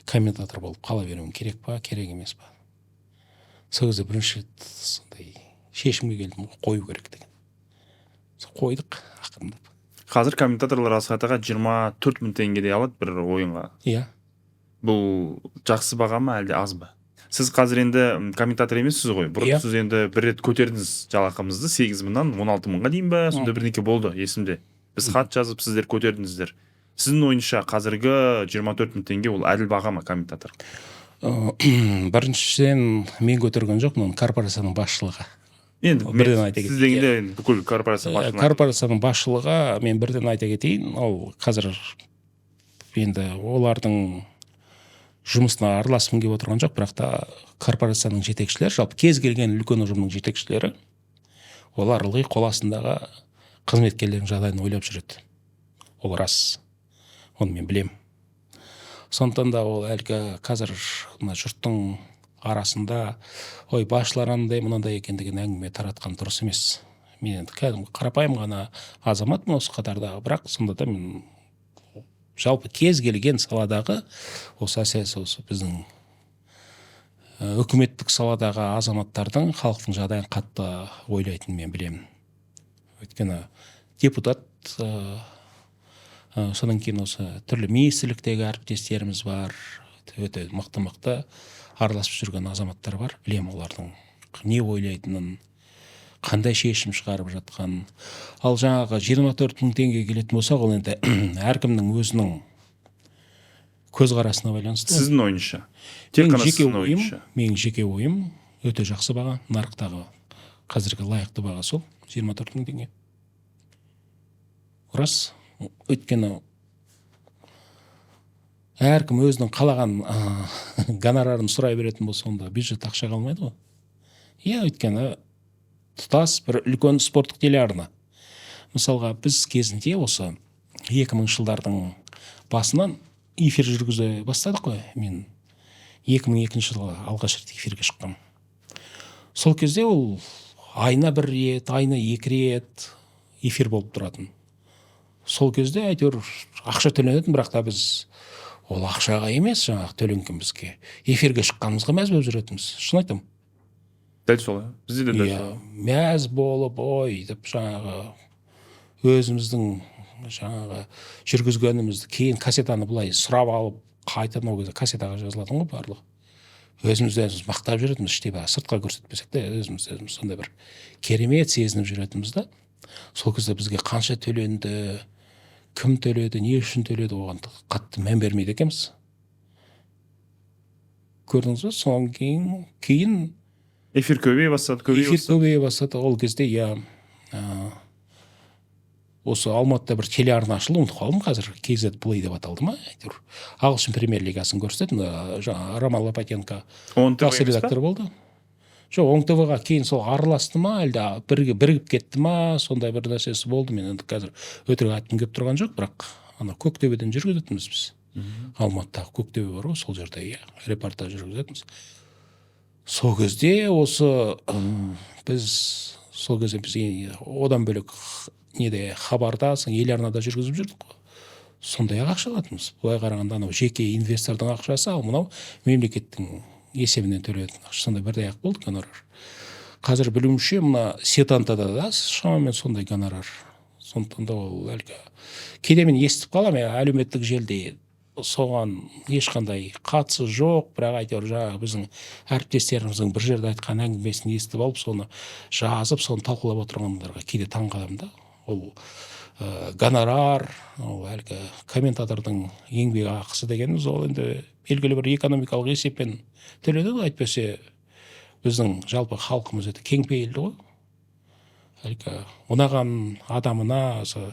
комментатор болып қала беруің керек па, керек емес па? Сол кезде бірінші рет сондай шешімге келдім ғой, қою керек деген. Сол қойдық ақырындап. Қазір комментаторлар, Асхат аға, 24 000 теңгедей алады бір ойынға. Иә. Бұл жақсы баға ма, әлде аз ба? Сіз қазір енді комментатор емессіз ғой. Бұрын Иә. сіз енді бір рет көтердіңіз жалақымызды 8 мыңнан 16 мыңға дейін ба, сондай бірдеңке болды есімде. Біз хат жазып, сіздер көтердіңіздер. Сіздің ойыңызша, қазіргі 24 000 теңге ол әділ баға ма комментатор? Біріншіден, мен көтерген жоқпын оны, корпорацияның басшылығы. Енді Бірден айта сіз кетейік, дегенде енді бүкіл корпорация басшылығы. Корпорацияның басшылығы. Мен бірден айта кетейін, ол қазір енді олардың жұмысына араласқым келіп отырған жоқ, бірақ та корпорацияның жетекшілері, жалпы кез келген үлкен ұжымның жетекшілері, олар ылғи қол астындағы қызметкерлердің жағдайын ойлап жүреді. Ол рас, оны мен білемін. Сондықтан да ол әлгі қазір мына жұрттың арасында «ой, басшылар анандай мынандай екен» деген әңгіме таратқан дұрыс емес. Мен енді кәдімгі қарапайым ғана азаматпын осы қатардағы, бірақ сонда да мен жалпы кез келген саладағы осы, әсіресе осы біздің Үкіметтік саладағы азаматтардың, халықтың жағдайын қатты ойлайтынын мен білемін. Өйткені депутат, содан кейін осы түрлі министрліктегі әріптестеріміз бар, өте мықты мықты араласып жүрген азаматтар бар. Білемін олардың не ойлайтынын, қандай шешім шығарып жатқанын. Ал жаңағы 24 мың теңге келетін болсақ, ол енді әркімнің өзінің көзқарасына байланысты ғой. Сіздің ойыңызша, тек Менің қана жеке сіздің ойым, ойыңызша. Менің жеке ойым, өте жақсы баға. Нарықтағы қазіргі лайықты баға сол 24 мың теңге. Рас, өйткені әркім өзінің қалаған гонорарын сұрай беретін болса, онда бюджетте ақша қалмайды ғой, иә. Өйткені тұтас бір үлкен спорттық телеарна. Мысалға, біз кезінде осы 2000 жылдардың басынан эфир жүргізе бастадық қой. Мен 2002 жылы алғаш рет эфирге шыққанмын. Сол кезде ол айына бір рет, айына екі рет эфир болып тұратын. Сол кезде әйтеуір ақша төленетін, бірақ та біз ол ақшаға емес, жаңағы төленген бізге, эфирге шыққанымызға мәз болып жүретінбіз, шын айтамын. Дәл солай, бізде де дәл Иә, солай. Мәз болып, ой деп, жаңағы өзіміздің жаңағы жүргізгенімізді кейін кассетаны былай сұрап алып, қайтадан, ол кезде кассетаға жазылатын ғой барлығы, өзімізді өзіміз мақтап жүретінбіз іштей, бірақ сыртқа көрсетпесек те, өзіміз өзіміз сондай бір керемет сезініп жүретінбіз да. Сол кезде бізге қанша төленді, кім төледі, не үшін төледі, оған қатты мән бермейді екенбіз, көрдіңіз ба? Содан кейін Эфир көбейе бастады, көбейе эфир бастады. Көбейе бастады. Ол кезде, иә, осы Алматыда бір телеарна ашылды, ұмытып қалдым қазір, KZ Play деп аталды ма, әйтеуір ағылшын премьер лигасын көрсетеді. Мына жаңағы Роман Лопатенко Он бас ТВ емес па? Редактор болды. Жоқ, Оң ТВ-ға кейін сол араласты ма, әлде бірге бірігіп кетті ма, сондай бір нәрсесі болды. Мен енді қазір өтірік айтқым келіп тұрған жоқ, бірақ ана Көктөбеден жүргізетінбіз біз. Алматыдағы Көктөбе бар ғой, сол жерде, иә, репортаж жүргізетінбіз. Сол кезде осы біз сол кезде біз одан бөлек неде, Хабарда, соң Ел арнада жүргізіп жүрдік қой, сондай ақ ақша алатынбыз. Былай қарағанда, анау жеке инвестордың ақшасы, ал мынау мемлекеттің есебінен төленетін ақша, сондай бірдей ақ болды гонорар. Қазір, білуімше, мына Сетантада да шамамен сондай гонорар. Сондықтан да ол әлгі кейде мен естіп қаламын, иә, әлеуметтік желіде соған ешқандай қатысы жоқ, бірақ әйтеуір жаңағы біздің әріптестеріміздің бір жерде айтқан әңгімесін естіп алып, соны жазып, соны талқылап отырғандарға кейде таң қаламын да. Ол гонорар, ол әлгі комментатордың еңбек ақысы дегеніміз, ол енді белгілі бір экономикалық есеппен төленеді ғой. Әйтпесе біздің жалпы халқымыз өте кеңпейілді ғой. Әлгі ұнаған адамына осы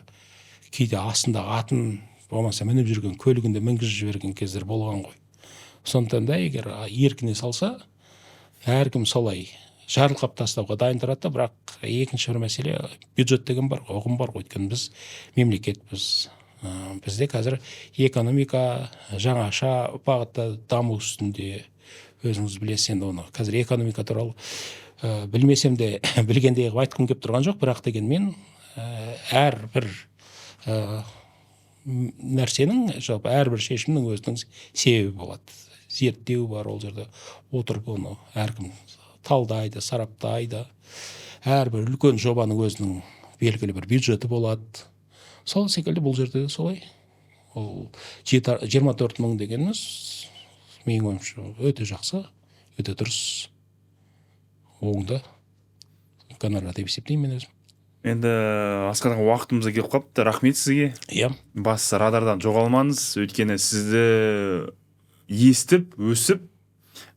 кейде астындағы атын, болмаса мініп жүрген көлігін де мінгізіп жіберген кездер болған ғой. Сондықтан да егер еркіне салса, әркім солай жарылқап тастауға дайын тұрады да. Бірақ екінші бір мәселе, бюджет деген бар ғой, ұғым бар ғой. Өйткені біз мемлекетпіз. Бізде қазір экономика жаңаша бағытта даму үстінде, өзіңіз білесіз. Енді оны қазір экономика туралы білмесем де, білгендей қылып айтқым келіп тұрған жоқ, бірақ дегенмен әрбір нәрсенің, жалпы әрбір шешімнің өзінің себебі болады, зерттеу бар. Ол жерде отырып оны әркім талдайды, сараптайды. Әрбір үлкен жобаның өзінің белгілі бір бюджеті болады. Сол секілді бұл жерде де солай. Ол 24 мың дегеніміз, менің ойымша, өте жақсы, өте дұрыс, оңды гонорар деп есептеймін мен өзім. Енді, Асқар аға, уақытымыз да келіп қалыпты. Рахмет сізге. Иә. Бастысы, радардан жоғалмаңыз, өйткені сізді естіп өсіп,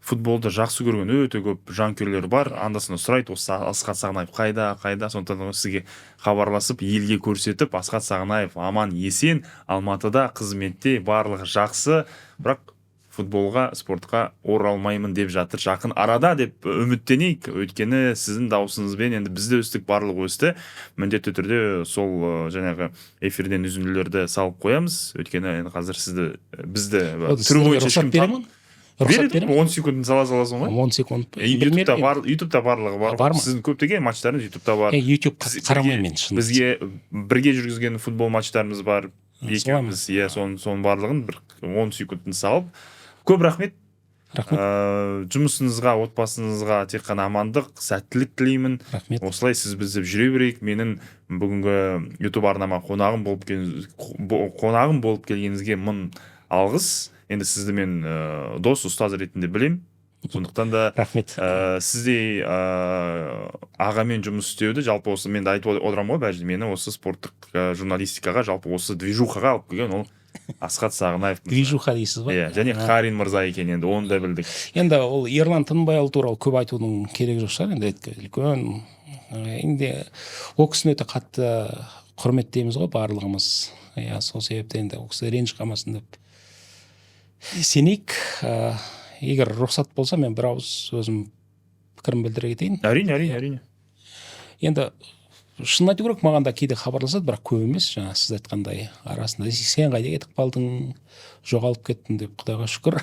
футболды жақсы көрген өте көп жанкүйерлер бар. Анда санда сұрайды: «Осы Асхат Сағынаев қайда, қайда?» Сондықтан сізге хабарласып, елге көрсетіп, Асхат Сағынаев аман есен Алматыда қызметте, барлығы жақсы, бірақ футболға, спортқа оралмаймын деп жатыр жақын арада деп үміттенейік. Өйткені сіздің дауысыңызбен енді біз де өстік, барлығы өсті. Міндетті түрде сол жаңағы эфирден үзінділерді салып қоямыз, өйткені енді қазір сізді, бізді түрі бойынша Рұқсат ешкім бере ма, рұқсат бере ма? 10 секундын сала саласың ғой. 10 секунд. Ютубта бар, Ютубта барлығы бар. Бар ма? Сіздің көптеген матчтарыңыз Ютубта бар. Ютуб қарамаймын мен, шын. Бізге бірге жүргізген футбол матчтарымыз бар Солай ма? екеуміз, иә. Соның барлығын бір 10 секундын салып. Көп рахмет. Рахмет. Жұмысыңызға, отбасыңызға тек қана амандық, сәттілік тілеймін. Рахмет. Осылай сіз бізді жүре берейік. Менің бүгінгі Ютуб арнама қонағым болып келгеніңізге мың алғыс. Енді сізді мен дос, ұстаз ретінде білем, сондықтан да Рахмет. Сіздей ағамен жұмыс істеуді, жалпы осы мен де айтып отырамын ғой бәр жерде, мені осы спорттық журналистикаға, жалпы осы движухаға алып келген ол Асхат Сағынаев мырза. Движуха дейсіз ба? Иә, және Қарин мырза екен, енді оны да білдік. Енді ол Ерлан Тынбайұлы туралы көп айтудың керегі жоқ шығар енді, үлкен енді ол кісіні өте қатты құрметтейміз ғой барлығымыз, иә. Сол себепті енді ол кісі ренжіп қалмасын деп сенейік. Егер рұқсат болса, мен бір ауыз өзім пікірім білдіре кетейін. Әрине, әрине, әрине. Енді шынын айту керек, маған да кейде хабарласады, бірақ көп емес. Жаңа сіз айтқандай, арасында «Сен қайда кетіп қалдың, жоғалып кеттің» деп. Құдайға шүкір,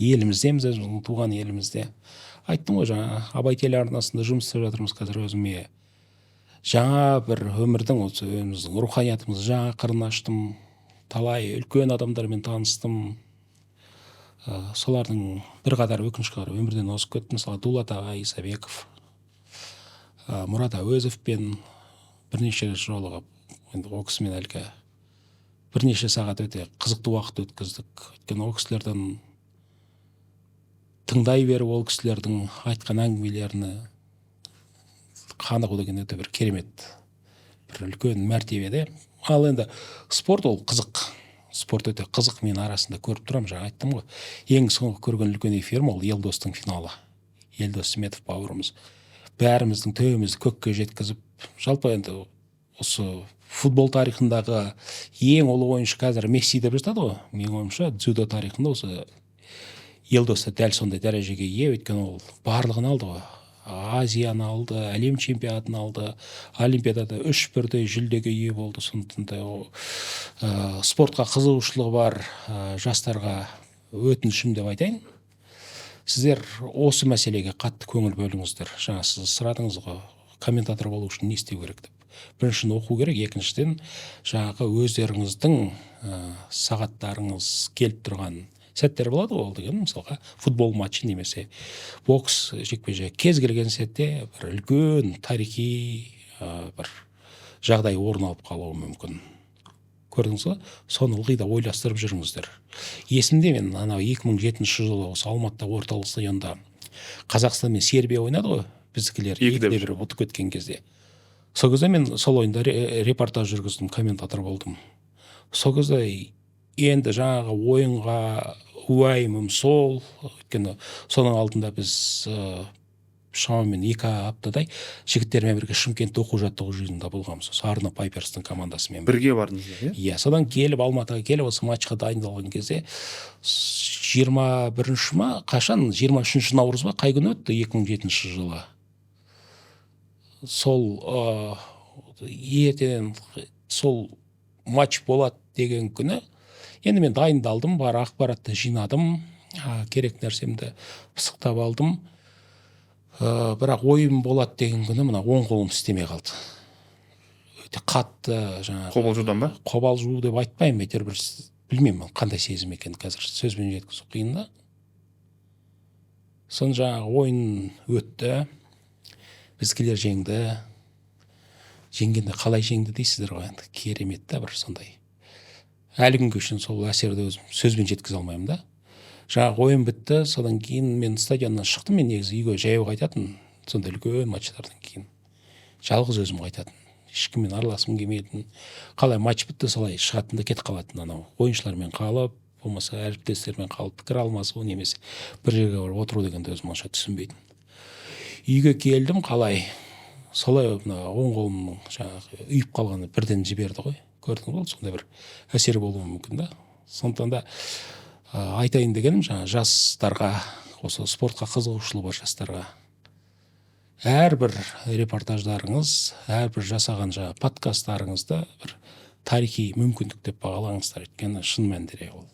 еліміздеміз, өзіміздің туған елімізде. Айттым ғой жаңа, Абай телеарнасында жұмыс істеп жатырмыз қазір. Өзіме жаңа бір өмірдің, осы өзіміздің руханиятымыз жаңа қырын аштым, талай үлкен адамдармен таныстым. Солардың бірқатары, өкінішке қарай, өмірден озып кетті. Мысалы, Дулат аға Исабеков, Мұрат Әуезовпен бірнеше рет жолығып, енді ол кісімен әлгі бірнеше сағат өте қызықты уақыт өткіздік. Өйткені ол кісілерден тыңдай беріп, ол кісілердің айтқан әңгімелеріне қанығу деген өте бір керемет, бір үлкен мәртебе де. Ал енді спорт ол қызық, спорт өте қызық. Мен арасында көріп тұрамын, жаңа айттым ғой, ең соңғы көрген үлкен эфирім ол Елдостың финалы. Елдос Сметов бауырымыз бәріміздің төбемізді көкке жеткізіп, жалпы енді осы футбол тарихындағы ең ұлы ойыншы қазір Месси деп жатады ғой. Менің ойымша, дзюдо тарихында осы Елдос та дәл сондай дәрежеге ие, өйткені ол барлығын алды ғой: Азияны алды, әлем чемпионатын алды, олимпиадада үш бірдей жүлдеге ие болды. Сондықтан да ол, спортқа қызығушылығы бар жастарға өтінішім деп айтайын, сіздер осы мәселеге қатты көңіл бөліңіздер. Жаңа сіз сұрадыңыз ғой, комментатор болу үшін не істеу керек деп. Біріншіден, оқу керек, екіншіден, жаңағы өздеріңіздің сағаттарыңыз келіп тұрған сәттер болады ғой. Ол деген, мысалға, футбол матчы немесе бокс жекпе жек, кез келген сәтте бір үлкен тарихи бір жағдай орын алып қалуы мүмкін, көрдіңіз ғой. Соны ылғи да ойластырып жүріңіздер. Есімде, мен анау 2007 жылы осы Алматыда орталық стадионда Қазақстан мен Сербия ойнады ғой, біздікілер 2:1. 2:1 ұтып кеткен кезде, сол кезде мен сол ойында репортаж жүргіздім, комментатор болдым. Сол кезде енді жаңағы ойынға уайымым сол, өйткені соның алдында біз шамамен 2 аптадай жігіттермен бірге Шымкентте оқу жаттығу жиынында болғанбыз, осы Арна Пайперстің командасымен Бірге бардыңыздар, иә? Иә. Содан келіп, Алматыға келіп, осы матчқа дайындалған кезде, 21-ші ма, қашан, 23 наурыз ба, қай күні өтті 2007 жылы, сол ертеден сол матч болады деген күні енді мен дайындалдым, бар ақпаратты жинадым, керек нәрсемді пысықтап алдым. Бірақ ойын болады деген күні мына оң қолым істемей қалды өте қатты жаңағы. Қобалжудан ба? Қобалжу деп айтпаймын, әйтеуір бір білмеймін қандай сезім екенін, қазір сөзбен жеткізу қиын да. Соны жаңағы ойын өтті, біздікілер жеңді. Жеңгенде қалай жеңді дейсіздер ғой енді, керемет та бір сондай, әлі күнге шейін сол әсерді өзім сөзбен жеткізе алмаймын да. Жаңағы ойын бітті, содан кейін мен стадионнан шықтым. Мен негізі үйге жаяу қайтатын, сондай үлкен матчтардан кейін жалғыз өзім қайтатын, ешкіммен араласқым келмейтін. Қалай матч бітті, солай шығатын да кетіп қалатын. Анау ойыншылармен қалып, болмаса әріптестермен қалып пікір алмасу немесе бір жерге барып отыру дегенді өзім онша түсінбейтін. Үйге келдім, қалай солай мына оң қолымның жаңағы ұйып қалғаны бірден жіберді ғой, көрдің ғой. Сондай бір әсер болуы мүмкін да. Сондықтан да айтайын дегенім, жаңа жастарға, осы спортқа қызығушылығы бар жастарға, әрбір репортаждарыңыз, әрбір жасаған жаңағы подкасттарыңызды бір тарихи мүмкіндік деп бағалаңыздар. Өйткені шын мәнінде ол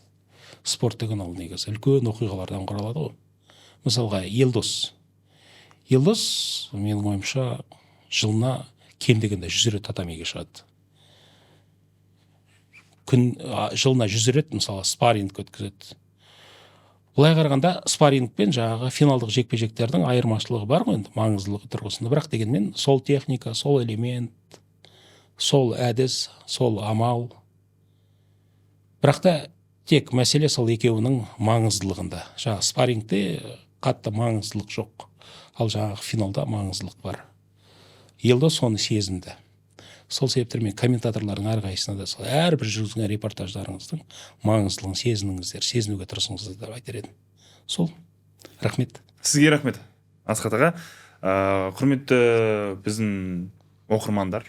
спорт деген ол негізі үлкен оқиғалардан құралады ғой. Мысалға, Елдос, менің ойымша, жылына кем дегенде 100 рет татамиге шығады, күн жылына 100 рет, мысалы, спарринг өткізеді. Былай қарағанда, спарринг пен жаңағы финалдық жекпе жектердің айырмашылығы бар ғой енді маңыздылығы тұрғысында. Бірақ дегенмен сол техника, сол элемент, сол әдіс, сол амал. Бірақ та тек мәселе сол екеуінің маңыздылығында. Жаңағы спаррингте қатты маңыздылық жоқ, ал жаңағы финалда маңыздылық бар. Елдос соны сезінді. Сол себептен мен комментаторлардың әрқайсысына да сол әрбір жүргізген репортаждарыңыздың маңыздылығын сезініңіздер, сезінуге тырысыңыздар деп айтар едім. Сол, рахмет. Сізге рахмет, Асхат аға. Құрметті біздің оқырмандар,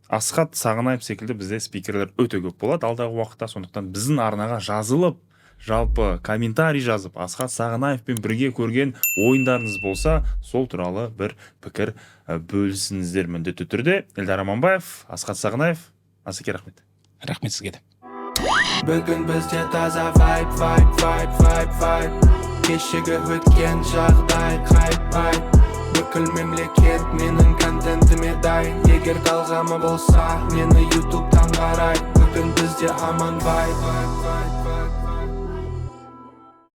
Асхат Сағынаев секілді бізде спикерлер өте көп болады алдағы уақытта. Сондықтан біздің арнаға жазылып, жалпы комментарий жазып, Асхат Сағынаевпен бірге көрген ойындарыңыз болса, сол туралы бір пікір бөлісіңіздер міндетті түрде. Эльдар Аманбаев, Асхат Сағынаев. Асеке, рахмет. Рахмет сізге де. Бүгін бізде таза вайб, вайб, вайб, вайб, вайб. Кешегі өткен жағдай қайтпайды. Бүкіл мемлекет менің контентіме дайын. Егер талғамы болса, мені Ютубтан қарайды. Бүгін бізде аман вайб.